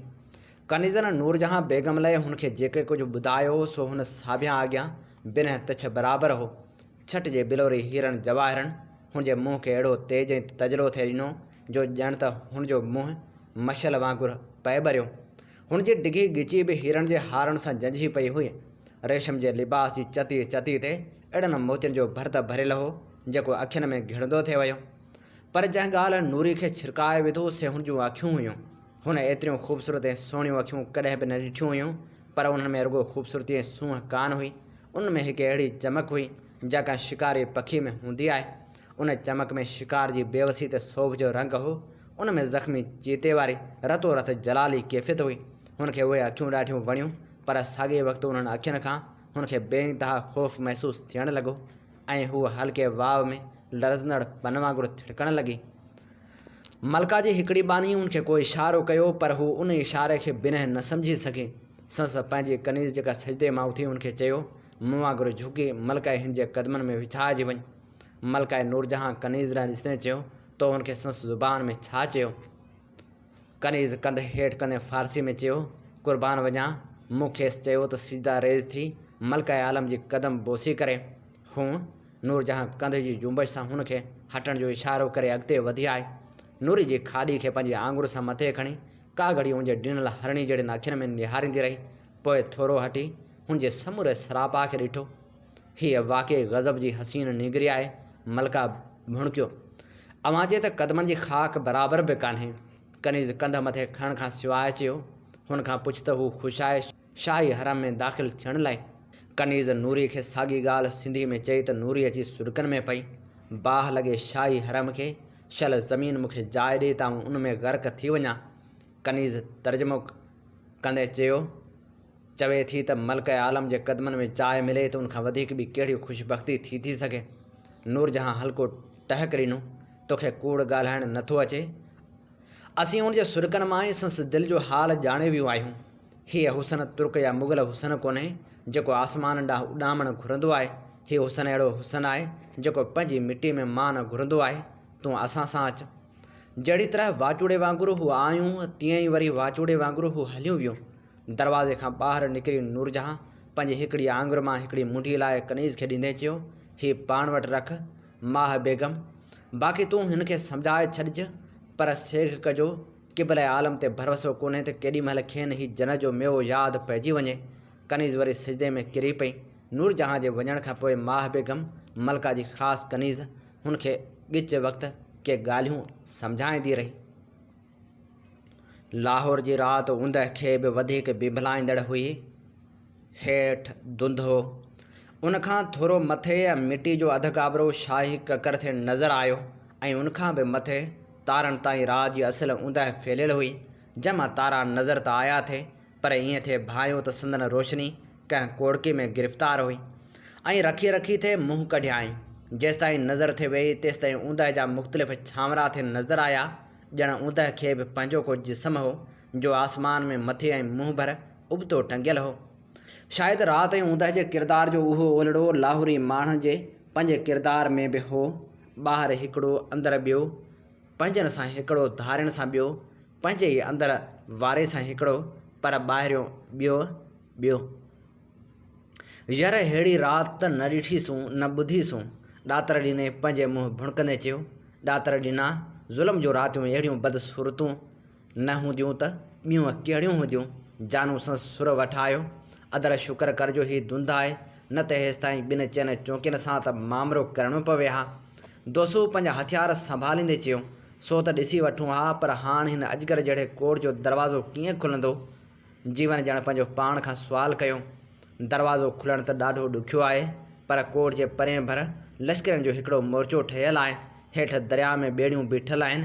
ڪنيزن نورجهان بيگم لئه هن کي جيڪي ڪجهه ٻڌايو هو سو هن ساڀيان اڳيان بنهه تڇ برابر هو. ڇٽ جي بلوري هيرن جواهرن هن جي منهن کي اهڙو تيج ۽ تجلو ٿي ڏنو جو ڄڻ ته هن جو منهن مشعل وانگر پئي ٻريو. هن جي ڊگهي ڳچي به هيرن جي هارن سان جنجهي پئي هئي. ريشم جي لباس جي چتيء چتيء تي اهڙن موتين جو ڀرت ڀريل هو، جيڪو اکين ۾ گهڙندو ٿي ويو. پر جنهن ڳالهه نوري کي ڇرڪائي وڌو، سي هن جون اکيون هيون. هن ايتريون خوبصورت ۽ سهڻيون اکيون ڪڏهن به نه ڏٺيون هيون، پر انهن ۾ رڳو خوبصورتي ۽ سونهن ڪانه هئي، انهن ۾ هڪ اهڙي چمڪ هئي، جا ڪنهن شڪاري پکيء ۾ هوندي آهي. ان چمڪ ۾ شڪار جي بيوسي تي سوڀ جو رنگ هو. ان ۾ زخمي چيتي واري رتو رت جلالي ڪيفيت هئي. هن کي اهي اکيون ڏاڍيون وڻيون، پر ساڳئي وقت انهن اکين کان هن کي بي انتها خوف محسوس ٿيڻ لڳو ۽ هوء هلڪي واء ۾ لرزندڙ پن وانگر ٿڙڪڻ لڳي. ملڪا جي هڪڙي ٻانهي هن کي ڪو اشارو ڪيو، پر هوء ان اشاري کي بنهه نه سمجهي سگهي. سندس پنهنجي ڪنيز جيڪا سجدي مان اٿي هن کي چيو، مون وانگر جهڪي ملڪه هند جي قدمن ۾ وڇائجي وڃ. ملڪه نورجهان ڪنيز ڏانهن ڏسندي چيو، تو هن کي سندس زبان ۾ ڇا چيو؟ ڪنيز ڪنڌ هيٺ ڪندي فارسي ۾ چيو، قربان وڃان، مون کيس چيو ته سجده ريز ٿي ملڪه عالم جي قدم بوسي ڪري. هونء، نورجهان ڪنڌ جي جنبش سان هن کي هٽڻ جو اشارو ڪري اڳتي وڌي آئي. نوري جي کاڏي کي پنهنجي آڱر سان مٿي کڻي ڪا گهڙي هن جي ڊنل هرڻي جهڙين اکين ۾ نهاريندي رهي، پوء ٿورو هٽي هن جي سموري سراپا کي ڏٺو. هيء واقعي غضب جي حسين نينگري آهي. ملڪه ڀڻڪيو. اوهان جي ته قدمن جي خاڪ برابر به ڪانهي. ڪنيز ڪنڌ مٿي کڻڻ کان سواء چيو. هن کان پڇ ته هو خوش آهي شاهي حرم ۾ داخل ٿيڻ لاء؟ ڪنيز نوري کي ساڳي ڳالهه سنڌي ۾ چئي ته نوري اچي سڏڪن ۾ پئي. باهه لڳي شاهي حرم کي، شل زمين مون کي جاء ڏئي ته آئون ان ۾ غرق ٿي وڃان. ڪنيز ترجمو ڪندي چيو. چوي ٿي ته ملڪه عالم جي قدمن ۾ جاء ملي ته ان کان وڌيڪ ٻي ڪهڙي خوشبختي ٿي ٿي سگهي. نورجهان هلڪو ٽهڪ ڏنو، توکي ڪوڙ ڳالهائڻ نه ٿو اچي. اسين هن جي سڏڪن مان ئي سندس دل جو حال ڄاڻي ويون آهيون. هيء حسن ترڪ يا مغل حسن ڪونهي، جيڪو آسمان ڏانهن اڏامڻ گهرندو آهي. هي حسن اهڙو حسن آهي، جيڪو پنهنجي مٽيء ۾ مان گهرندو آهي. تون اسان سان اچ. جهڙي طرح واچوڙي وانگر هو آيون، تيئن ئي وري واچوڙي وانگر هو هليون ويون. دروازي کان ٻاهر نڪري نورجهان پنهنجي هڪڙي آڱر مان هڪڙي منڍي لاهي ڪنيز کي ڏيندي چيو، هي پاڻ وٽ رک، ماهه بيگم! باقي تون هن کي سمجهائي ڇڏج، پر سيگهه ڪجو، قبله عالم تي ڀروسو ڪونهي ته ڪيڏي مهل کين هي جنت جو ميوو ياد پئجي وڃي. ڪنيز وري سجدي ۾ ڪري پئي. نورجهان جي وڃڻ کان پوء ماهه بيگم، ملڪه جي خاص ڪنيز، هن کي ڳچ وقت ڪي ڳالهيون سمجهائيندي رهي. لاهور جي رات اوندهه کي به وڌيڪ بيڀلائيندڙ هئي. هيٺ ڌنڌ هو. ان کان ٿورو مٿي مٽي جو اڌ گابرو شاهي ڪڪر ٿي نظر آيو ۽ ان کان به مٿي تارن تائين رات جي اصل اوندهه ڦهليل هئي، جنهن مان تارا نظر ته آيا ٿي، پر ائين ٿي ڀانئيو ته سندن روشني ڪنهن ڪوڙڪي ۾ گرفتار هئي ۽ رکي رکي ٿي منهن ڪڍيائين. جيستائين نظر ٿي ويئي، تيستائين اوندهه جا مختلف ڇانورا ٿي نظر آيا، ڄڻ اوندهه کي به پنهنجو ڪو جسم هو، جو آسمان ۾ مٿي ۽ منهن ڀر ابتو ٽنگيل هو. شايد رات ۽ اوندهه جي ڪردار جو اهو اولڙو لاهوري ماڻهن جي پنهنجي ڪردار ۾ به هو، ٻاهر هڪڙو، اندر ٻيو، پنهنجن سان هڪڙو، ڌارين سان ٻيو، پنهنجي ئي اندر واري سان هڪڙو، پر ٻاهريون ٻيو ٻيو. ير ههڙي رات ته نه ڏٺي سون نه ٻڌي سون. ڏاتر ڏني پنهنجي منهن ڀڻڪندي چيو. ڏاتر ڏنا، ظلم جون راتيون اهڙيون بدصورتون نه هونديون ته ٻيون ڪهڙيون هونديون. جانو سندس سر وٺايو. ادر شڪر ڪر جو هي ڌنڌ آهي، نه ته هيستائين ٻن چئن چونڪين سان ته مامرو ڪرڻو پوي ها. دوسوء پنهنجا هٿيار سنڀاليندي چيو، سو ته ڏسي وٺون ها، پر هاڻ هن اجگر جهڙي ڪوٽ جو دروازو ڪيئن کلندو؟ جيون ڄڻ پنهنجو پاڻ کان سوال ڪيو. دروازو کلڻ ته ڏاڍو ڏکيو آهي، پر ڪوٽ جي پرئين ڀر لشڪرين جو هڪڙو مورچو ٺهيل آهي. هيٺ درياء ۾ ٻيڙيون بيٺل آهن.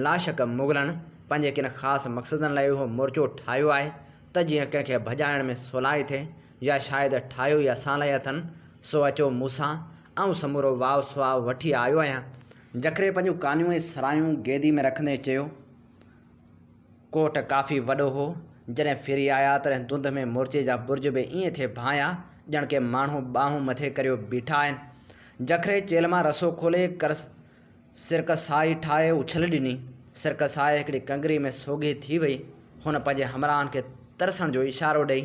لاشڪ مغلن پنهنجي ڪن خاص مقصدن لاء اهو مورچو ٺاهيو آهي ته جيئن ڪنهن کي ڀڄائڻ ۾ سولائي ٿئي يا شايد ٺاهيو ئي اسان لاء اٿن. سو اچو مون سان، آئون سمورو واء سواء وٺي آيو آهيان. جکري پنهنجون ڪانيون ۽ سرايون گيدي ۾ رکندي چيو. ڪوٽ ڪافي وڏو هو. جڏهن ڦري آيا تڏهن ڌنڌ ۾ مورچي جا برج به ائين ٿي ڀانئيا ڄڻ ڪي ماڻهو ٻانهون مٿي ڪريو بيٺا آهن. جکري چيلهه مان رسو کولي ڪرس سرڪ سائي ٺاهي اڇل ڏني. سرڪ سائي هڪڙي ڪنگري ۾ سوگهي ٿي وئي. هن پنهنجي همراهن کي ترسڻ جو اشارو ڏئي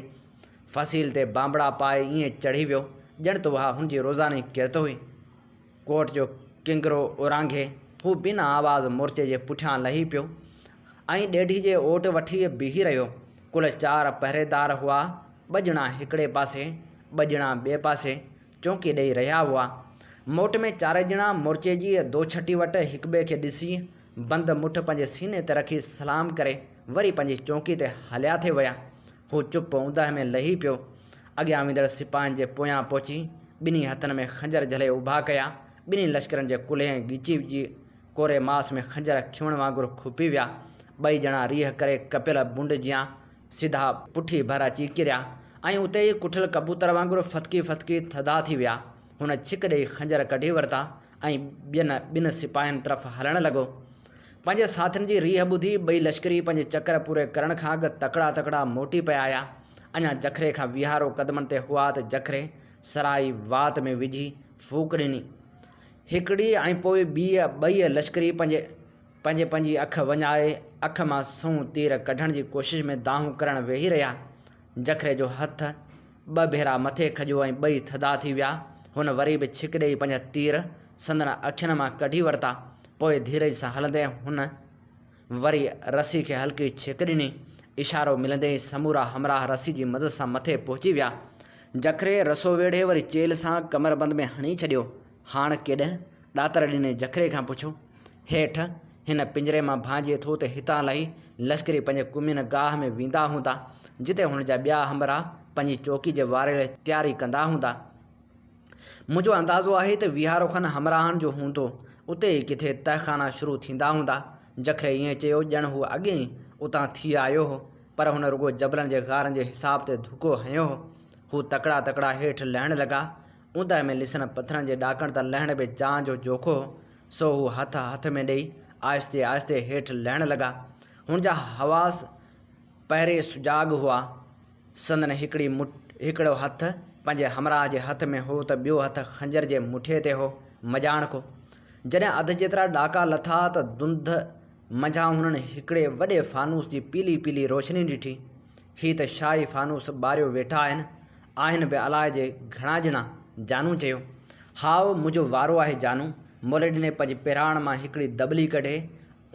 فصيل تي بانبڙا پائي ائين چڙهي ويو ڄڻ ته اها هن جي روزاني ڪرت هئي. ڪوٽ جو ڪنگرو اورانگهي هو بنا آواز مورچي جي پٺيان لهي پيو ۽ ڏيڍي جي اوٽ وٺي بيهي رهيو. ڪل چار پهريدار هئا، ٻه ڄڻا هڪڙي پاسي، ٻه ڄڻا ٻئي پاسي چونڪي ڏيئي رهيا هئا. موٽ ۾ چارئي ڄڻا مورچي جي دوڇٽي وٽ هڪٻئي کي ڏسي، بند مٺ پنهنجي سيني تي رکي سلام ڪري وري پنهنجي چونڪي تي هليا ٿي ويا. هو چپ اونداهه ۾ لهي پيو. اڳيان ويندڙ سپاهين جي پويان پهچي، ٻنهي هٿن ۾ خنجر جهلي اڀا ڪيا. ٻنهي لشڪرن جي ڪلهي ۽ ڳچي جي ڪوري ماس ۾ خنجر کيوڻ وانگر کپي ويا. ٻئي ڄڻا ريهه ڪري ڪپيل بنڊ جيان سڌا پٺي ڀر اچي ڪريا ۽ اتي ئي ڪٺل ڪبوتر وانگر ڦٿڪي ڦٿڪي ٿڌا ٿي ويا. هن ڇڪ ڏيئي خنجر ڪڍي ورتا ۽ ٻين ٻن سپاهين طرف هلڻ لڳو. پنهنجي ساٿين جي ريهه ٻڌي ٻئي لشڪري پنهنجي چڪر پوري ڪرڻ کان اڳ تڪڙا تڪڙا موٽي پئي آيا. اڃا جکري کان ويهارو قدمن تي هئا ته جکري سرائي وات ۾ وجهي ڦوڪ ڏني. هڪڙي ۽ پوء ٻيء ٻئي لشڪري پنهنجي پنهنجي پنهنجي اک وڃائي اک مان سنئون تير ڪڍڻ جي ڪوشش ۾ دانهون ڪرڻ ويهي رهيا. جکري جو هٿ ٻه ڀيرا مٿي کڄيو ۽ ٻئي ٿڌا ٿي ويا. هن وري به ڇڪ ڏيئي پنهنجا تير سندن اکين مان ڪڍي ورتا. پوء ڌيرج سان هلندي هن وري رسي کي هلڪي ڇڪ ڏني. اشارو ملندي ئي سمورا همراهه رسي جي مدد سان مٿي پهچي ويا. جکري رسو ويڙهي وري چيلهه سان ڪمربند ۾ هڻي ڇڏيو. هاڻ ڪيڏنهن؟ ڏاتر ڏني جکري کان پڇيو. هيٺ، هن پڃري مان ڀانئجي ٿو ته هتان لهي لشڪري پنهنجي ڪمين گاهه ۾ ويندا هوندا، جتي هن جا ٻيا همراهه پنهنجي چوڪي جي واري لاء تياري ڪندا هوندا. منهنجو اندازو آهي ته ويهارو کن همراهن جو هوندو، اتي ئي ڪٿي تهخانا شروع ٿيندا هوندا. جکري ائين چيو ڄڻ هو اڳي ئي اتان ٿي آيو هو، پر هن رڳو جبلن جي غارن جي حساب تي ڌڪو هنيو هو. هو تڪڙا تڪڙا هيٺ لهڻ لڳا. اوندهه ۾ لسن پٿرن جي ڏاڪڻ تان لهڻ به جان جو جوکو هو. سو هو هٿ هٿ ۾ ڏيئي آهستي آهستي هيٺ لهڻ لڳا. هن جا حواس پهرين سجاڳ هئا. سندن هڪڙي هڪڙو هٿ پنهنجي همراهه جي هٿ ۾ هو ته ٻيو هٿ خنجر جي مٺي تي هو. مڄاڻ ڪو. جڏهن اڌ جيترا ڏاڪا لٿا ته ڌنڌ منجهان هنن هڪڙي وڏي فانوس جي پيلي پيلي روشني ڏٺي. هي ته شاهي فانوس ٻاريو ويٺا آهن. آهن به الاء جي گهڻا ڄڻا. جانو چيو. هائو، منهنجو وارو آهي جانو. موليڏني پنهنجي پهراڻ مان هڪڙي دٻلي ڪڍي،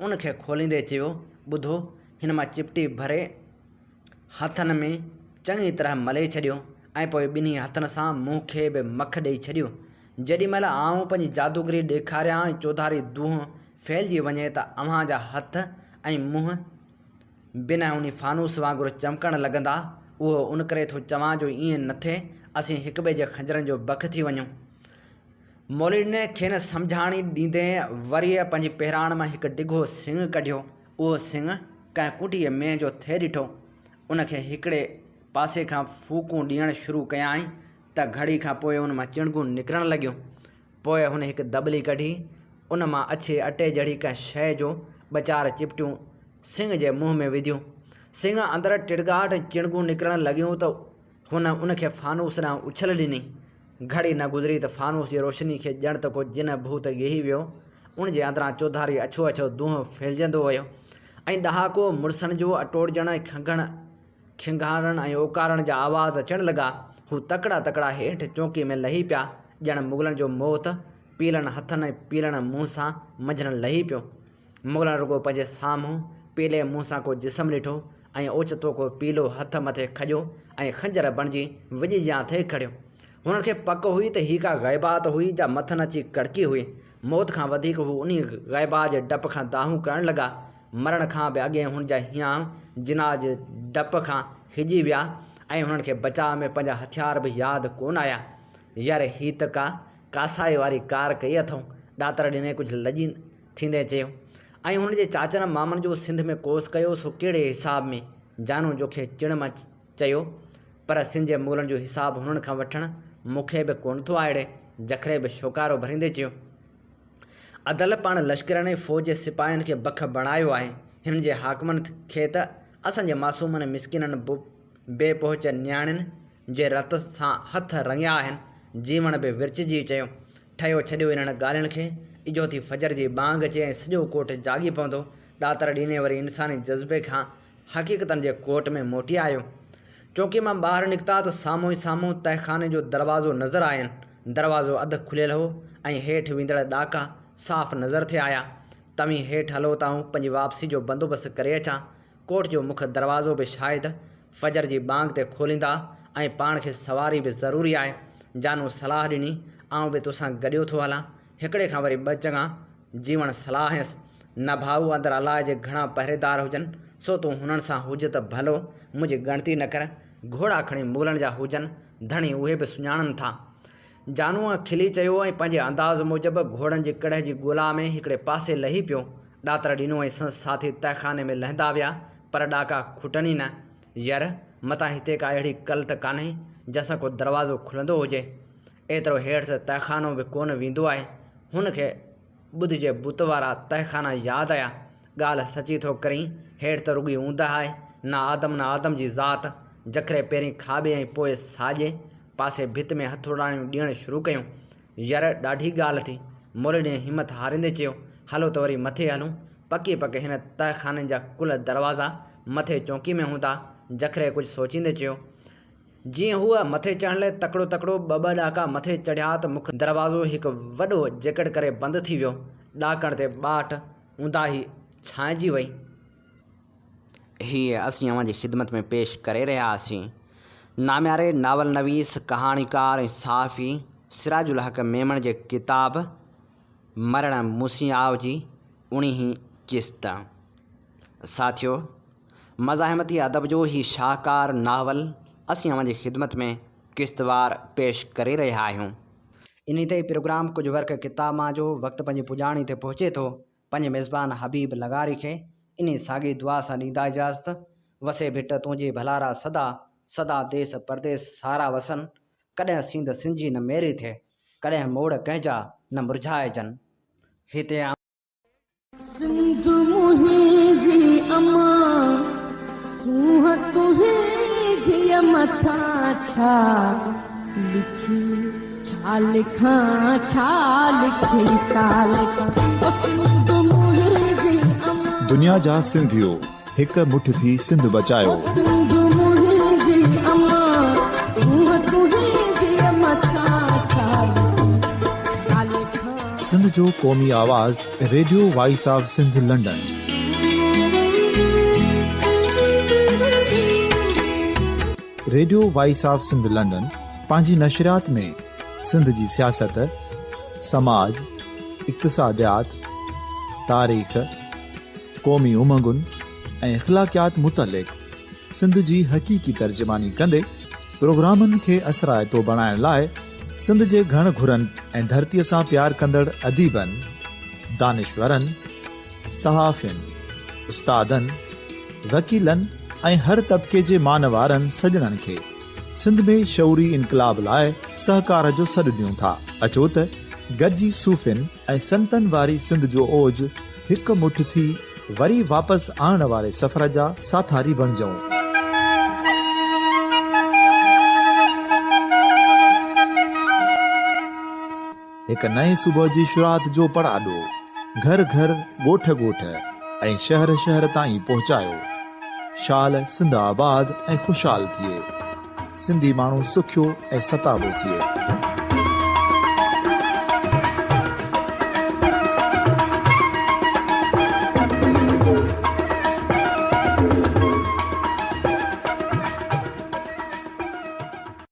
ان کي کوليندي چيو، ٻڌو، هن مان چپٽي ڀري هٿن ۾ چڱي طرح ملي ڇڏيو ۽ پوء ٻنهي هٿن سان منهن کي به مک ڏيئي ڇڏيو. جيڏي مهل آئون پنهنجي جادوگري ڏيکاريان ۽ چوڌاري دونهون ڦهلجي وڃي ته اوهان جا هٿ ۽ منهن بنهه انهي فانوس وانگر چمڪڻ لڳندا. اهو ان ڪري ٿو چوان جو ائين نه ٿئي اسين هڪٻئي جي خنجرن جو بک ٿي وڃون. موليڏني کين سمجهاڻي ڏيندي وريء پنهنجي پهراڻ مان هڪ ڊگهو سڱ ڪڍيو. اهو سڱ ڪنهن ڪنڊيء مينهن جو ٿي ڏٺو. ان کي هڪڙي پاسي کان ڦوڪون ڏيڻ شروع ڪيائين ته گهڙي کان پوء ان مان چڻگون نڪرڻ لڳيون. پوء هن هڪ دٻلي ڪڍي، ان مان اڇي اٽي جهڙي ڪنهن شيء جون ٻه چار چپٽيون سڱ جي منهن ۾ وڌيون. سڱ اندر ٽڙڳاٽ ۽ چڻگون نڪرڻ لڳيون ته هن ان کي فانوس ڏانهن اڇل ڏني. گهڙي نه گذري ته فانوس جي روشني کي ڄڻ ته ڪو جن ڀوت ڳيهي ويو. ان جي اندران چوڌاري اڇو اڇو دونهون ڦهلجندو ويو ۽ ڏهاڪو مڙسن جو اٽوڙجڻ ۽ کنگهڻ کنگهارڻ ۽ اوڪارڻ جا آواز اچڻ لڳا. هو تڪڙا تڪڙا هيٺ چونڪي ۾ لهي پيا، ڄڻ مغلن جو موت پيلن هٿن ۽ پيلن منهن سان منجهن لهي پيو. مغلن رڳو پنهنجي سامهون پيلي منهن سان ڪو جسم ڏٺو ۽ اوچتو ڪو پيلو هٿ مٿي کڄيو ۽ خنجر بڻجي وڄ جيان ٿي کڙيو. هنن کي پڪ هئي ته هي ڪا غيبات هئي جا مٿن اچي ڪڙڪي هئي. موت کان وڌيڪ هو انهي غيبات جي ڊپ کان دانهون ڪرڻ لڳا. مرڻ کان به اڳي هن جا هيانء جناح جي ڊپ کان هڄي ويا ۽ هنن کي بچاء ۾ پنهنجا هٿيار به ياد ڪونه آيا. يار هي ته ڪا ڪاسائي واري ڪار ڪئي اٿئون. ڏاتر ڏني ڪجهه لڄي ٿيندي چيو. ۽ هن جي چاچن مامن جو سنڌ ۾ ڪوس ڪيو سو ڪهڙي حساب ۾؟ جانو جوکي چڙ مان چيو. پر سنڌ جي مغلن جو حساب هنن کان وٺڻ مون کي به ڪونه ٿو آئڙي. جکري به شوڪارو ڀريندي چيو. عدل پاڻ لشڪرن ۽ فوج جي سپاهين کي بک بڻايو آهي. هنن جي حاڪمن کي ته اسان جي معصومن ۽ مسڪينن بي پهچ نياڻين جي رت سان هٿ رڱيا آهن. جيوڻ به ورچجي چيو. ٺهيو ڇڏيو انهن ڳالهين کي. اجهو ٿي فجر جي ٻانگ اچي ۽ سڄو ڪوٽ جاڳي پوندو. ڏاتر ڏيني وري انساني جذبي کان حقيقتن جي ڪوٽ ۾ موٽي آيو. چوڪي مان ٻاهر نڪتا ته سامهون ئي سامهون تهخاني جو دروازو نظر آين. دروازو اڌ کليل هو ۽ هيٺ ويندڙ ڏاڪا صاف نظر ٿي آيا. توهين هيٺ هلو ته آئون پنهنجي واپسي جو بندوبست ڪري اچان. ڪوٽ جو مک دروازو به شايد فجر جي ٻانگ تي کوليندا ۽ پاڻ کي سواري به ضروري آهي. جانو صلاح ڏني، آئون به توسان گڏيو ٿو هلان. هڪڙي کان وري ٻه چڱا. جيوڻ صلاح هيس، نه ڀائو اندر الاء جي گهڻا پهريدار هجن، سو تون هنن سان هج ته ڀلو، منهنجي ڳڻتي نه ڪر. گهوڙا کڻي مغلن جا هجن، ڌڻي اهي به سڃاڻن ٿا. جانوء کلي چيو ۽ پنهنجي انداز موجب گهوڙن جي ڪڙهه جي ڳولا ۾ هڪڙي پاسي لهي پيو. ڏاتر ڏنو ۽ سندس ساٿي تهخاني ۾ لهندا ويا، پر ڏاڪا کٽن ئي نه. ير، متان هتي ڪا اهڙي ڪل ته ڪانهي، جنهن سان ڪو دروازو کلندو هجي. ايترو هيٺ ته تهخانو به ڪونه ويندو آهي. هن کي ٻڌ جي بت وارا تهخانا ياد آيا. ڳالهه سچي ٿو ڪرين، هيٺ ته رڳي اوندهه آهي، نه آدم نه آدم جي ذات. جکري پهرين کاٻي ۽ پوء ساڄي پاسي ڀت ۾ هٿوڙاڻيون ڏيڻ شروع ڪيون. ير، ڏاڍي ڳالهه ٿي. موليڏني همٿ هاريندي چيو، هلو ته وري مٿي هلون. پڪي پڪ هن تهخاني جا ڪل دروازا مٿي چونڪي ۾ هوندا. جکري ڪجهه سوچيندي چيو. جيئن هو مٿي چڙهڻ لاء تڪڙو تڪڙو ٻه ٻه ڏاڪا مٿي چڙهيا ته مک دروازو هڪ وڏو جيڪٽ ڪري بند ٿي ويو. ڏاڪڻ تي ٻاٽ اونداهي ڇانئجي وئي. هيء اسين اوهان جي خدمت ۾ پيش ڪري رهيا هئاسين. نامياري ناول نويس، ڪهاڻيڪار ۽ صحافي سراج الحق ميمڻ جي ڪتاب مرڻ مون سين آء جي اڻيهين قسط. ساٿيو! مزاحمتي ادب جو هي شاهڪار ناول اسين اوهان جي خدمت ۾ قسطوار پيش ڪري رهيا آهيون. انهي تي هي پروگرام ڪجهه ورق ڪتاب مان جو وقت پنهنجي پڄاڻي تي پهچي ٿو. پنهنجي ميزبان حبيب لغاري کي انهي ساڳي دعا سان ڏيندا اجازت، وسي ڀٽ تنهنجي ڀلارا سدا، سدا ديس پرديس سارا وسن، ڪڏهن سينڌ سنجهي نه ميري ٿئي، ڪڏهن موڙ ڪنهن جا نه مرجهائجن. هتي آئون.
سنڌ منهنجي امان. لکان ڇا لکي ڇا لکان ڇا لکي ڇا لکان او سنڌ منهنجي امان.
دنيا جا سنڌيو هڪ مٺ ٿي سنڌ بچايو.
او سنڌ منهنجي امان سونهن تنهنجي مٿان ڇا لکي ڇا لکان.
سنڌ جو قومي آواز radio voice of Sindh London. Radio voice of Sindh London پنهنجي نشريات ۾ سنڌ جي سياست، سماج، اقتصاديات، تاريخ، قومي امنگن ۽ اخلاقيات متعلق سنڌ جي حقيقي ترجماني ڪندي پروگرامن کي اثرائتو بڻائڻ لاء سنڌ جي گهڻ گهرن ۽ ڌرتيء سان پيار ڪندڙ اديبن، دانشورن، صحافين، استادن، وڪيلن ۽ هر طبقي جي مان وارن سڄڻن کي سنڌ ۾ شعوري انقلاب لاء سهڪار جو سڏ ڏيون ٿا. اچو ته گڏجي صوفين ۽ سنتن واري سنڌ جو اوج هڪ مٺ ٿي وري واپس آڻڻ واري سفر جا ساٿاري بڻجون. هڪ نئين صبح جي شروعات جو پڙاڏو گهر گهر، ڳوٺ ڳوٺ ۽ شهر شهر تائين پهچايو. شال سنڌ آباد ۽ خوشحال ٿئي. سنڌي ماڻهو سکيو ۽ ستابو ٿئي.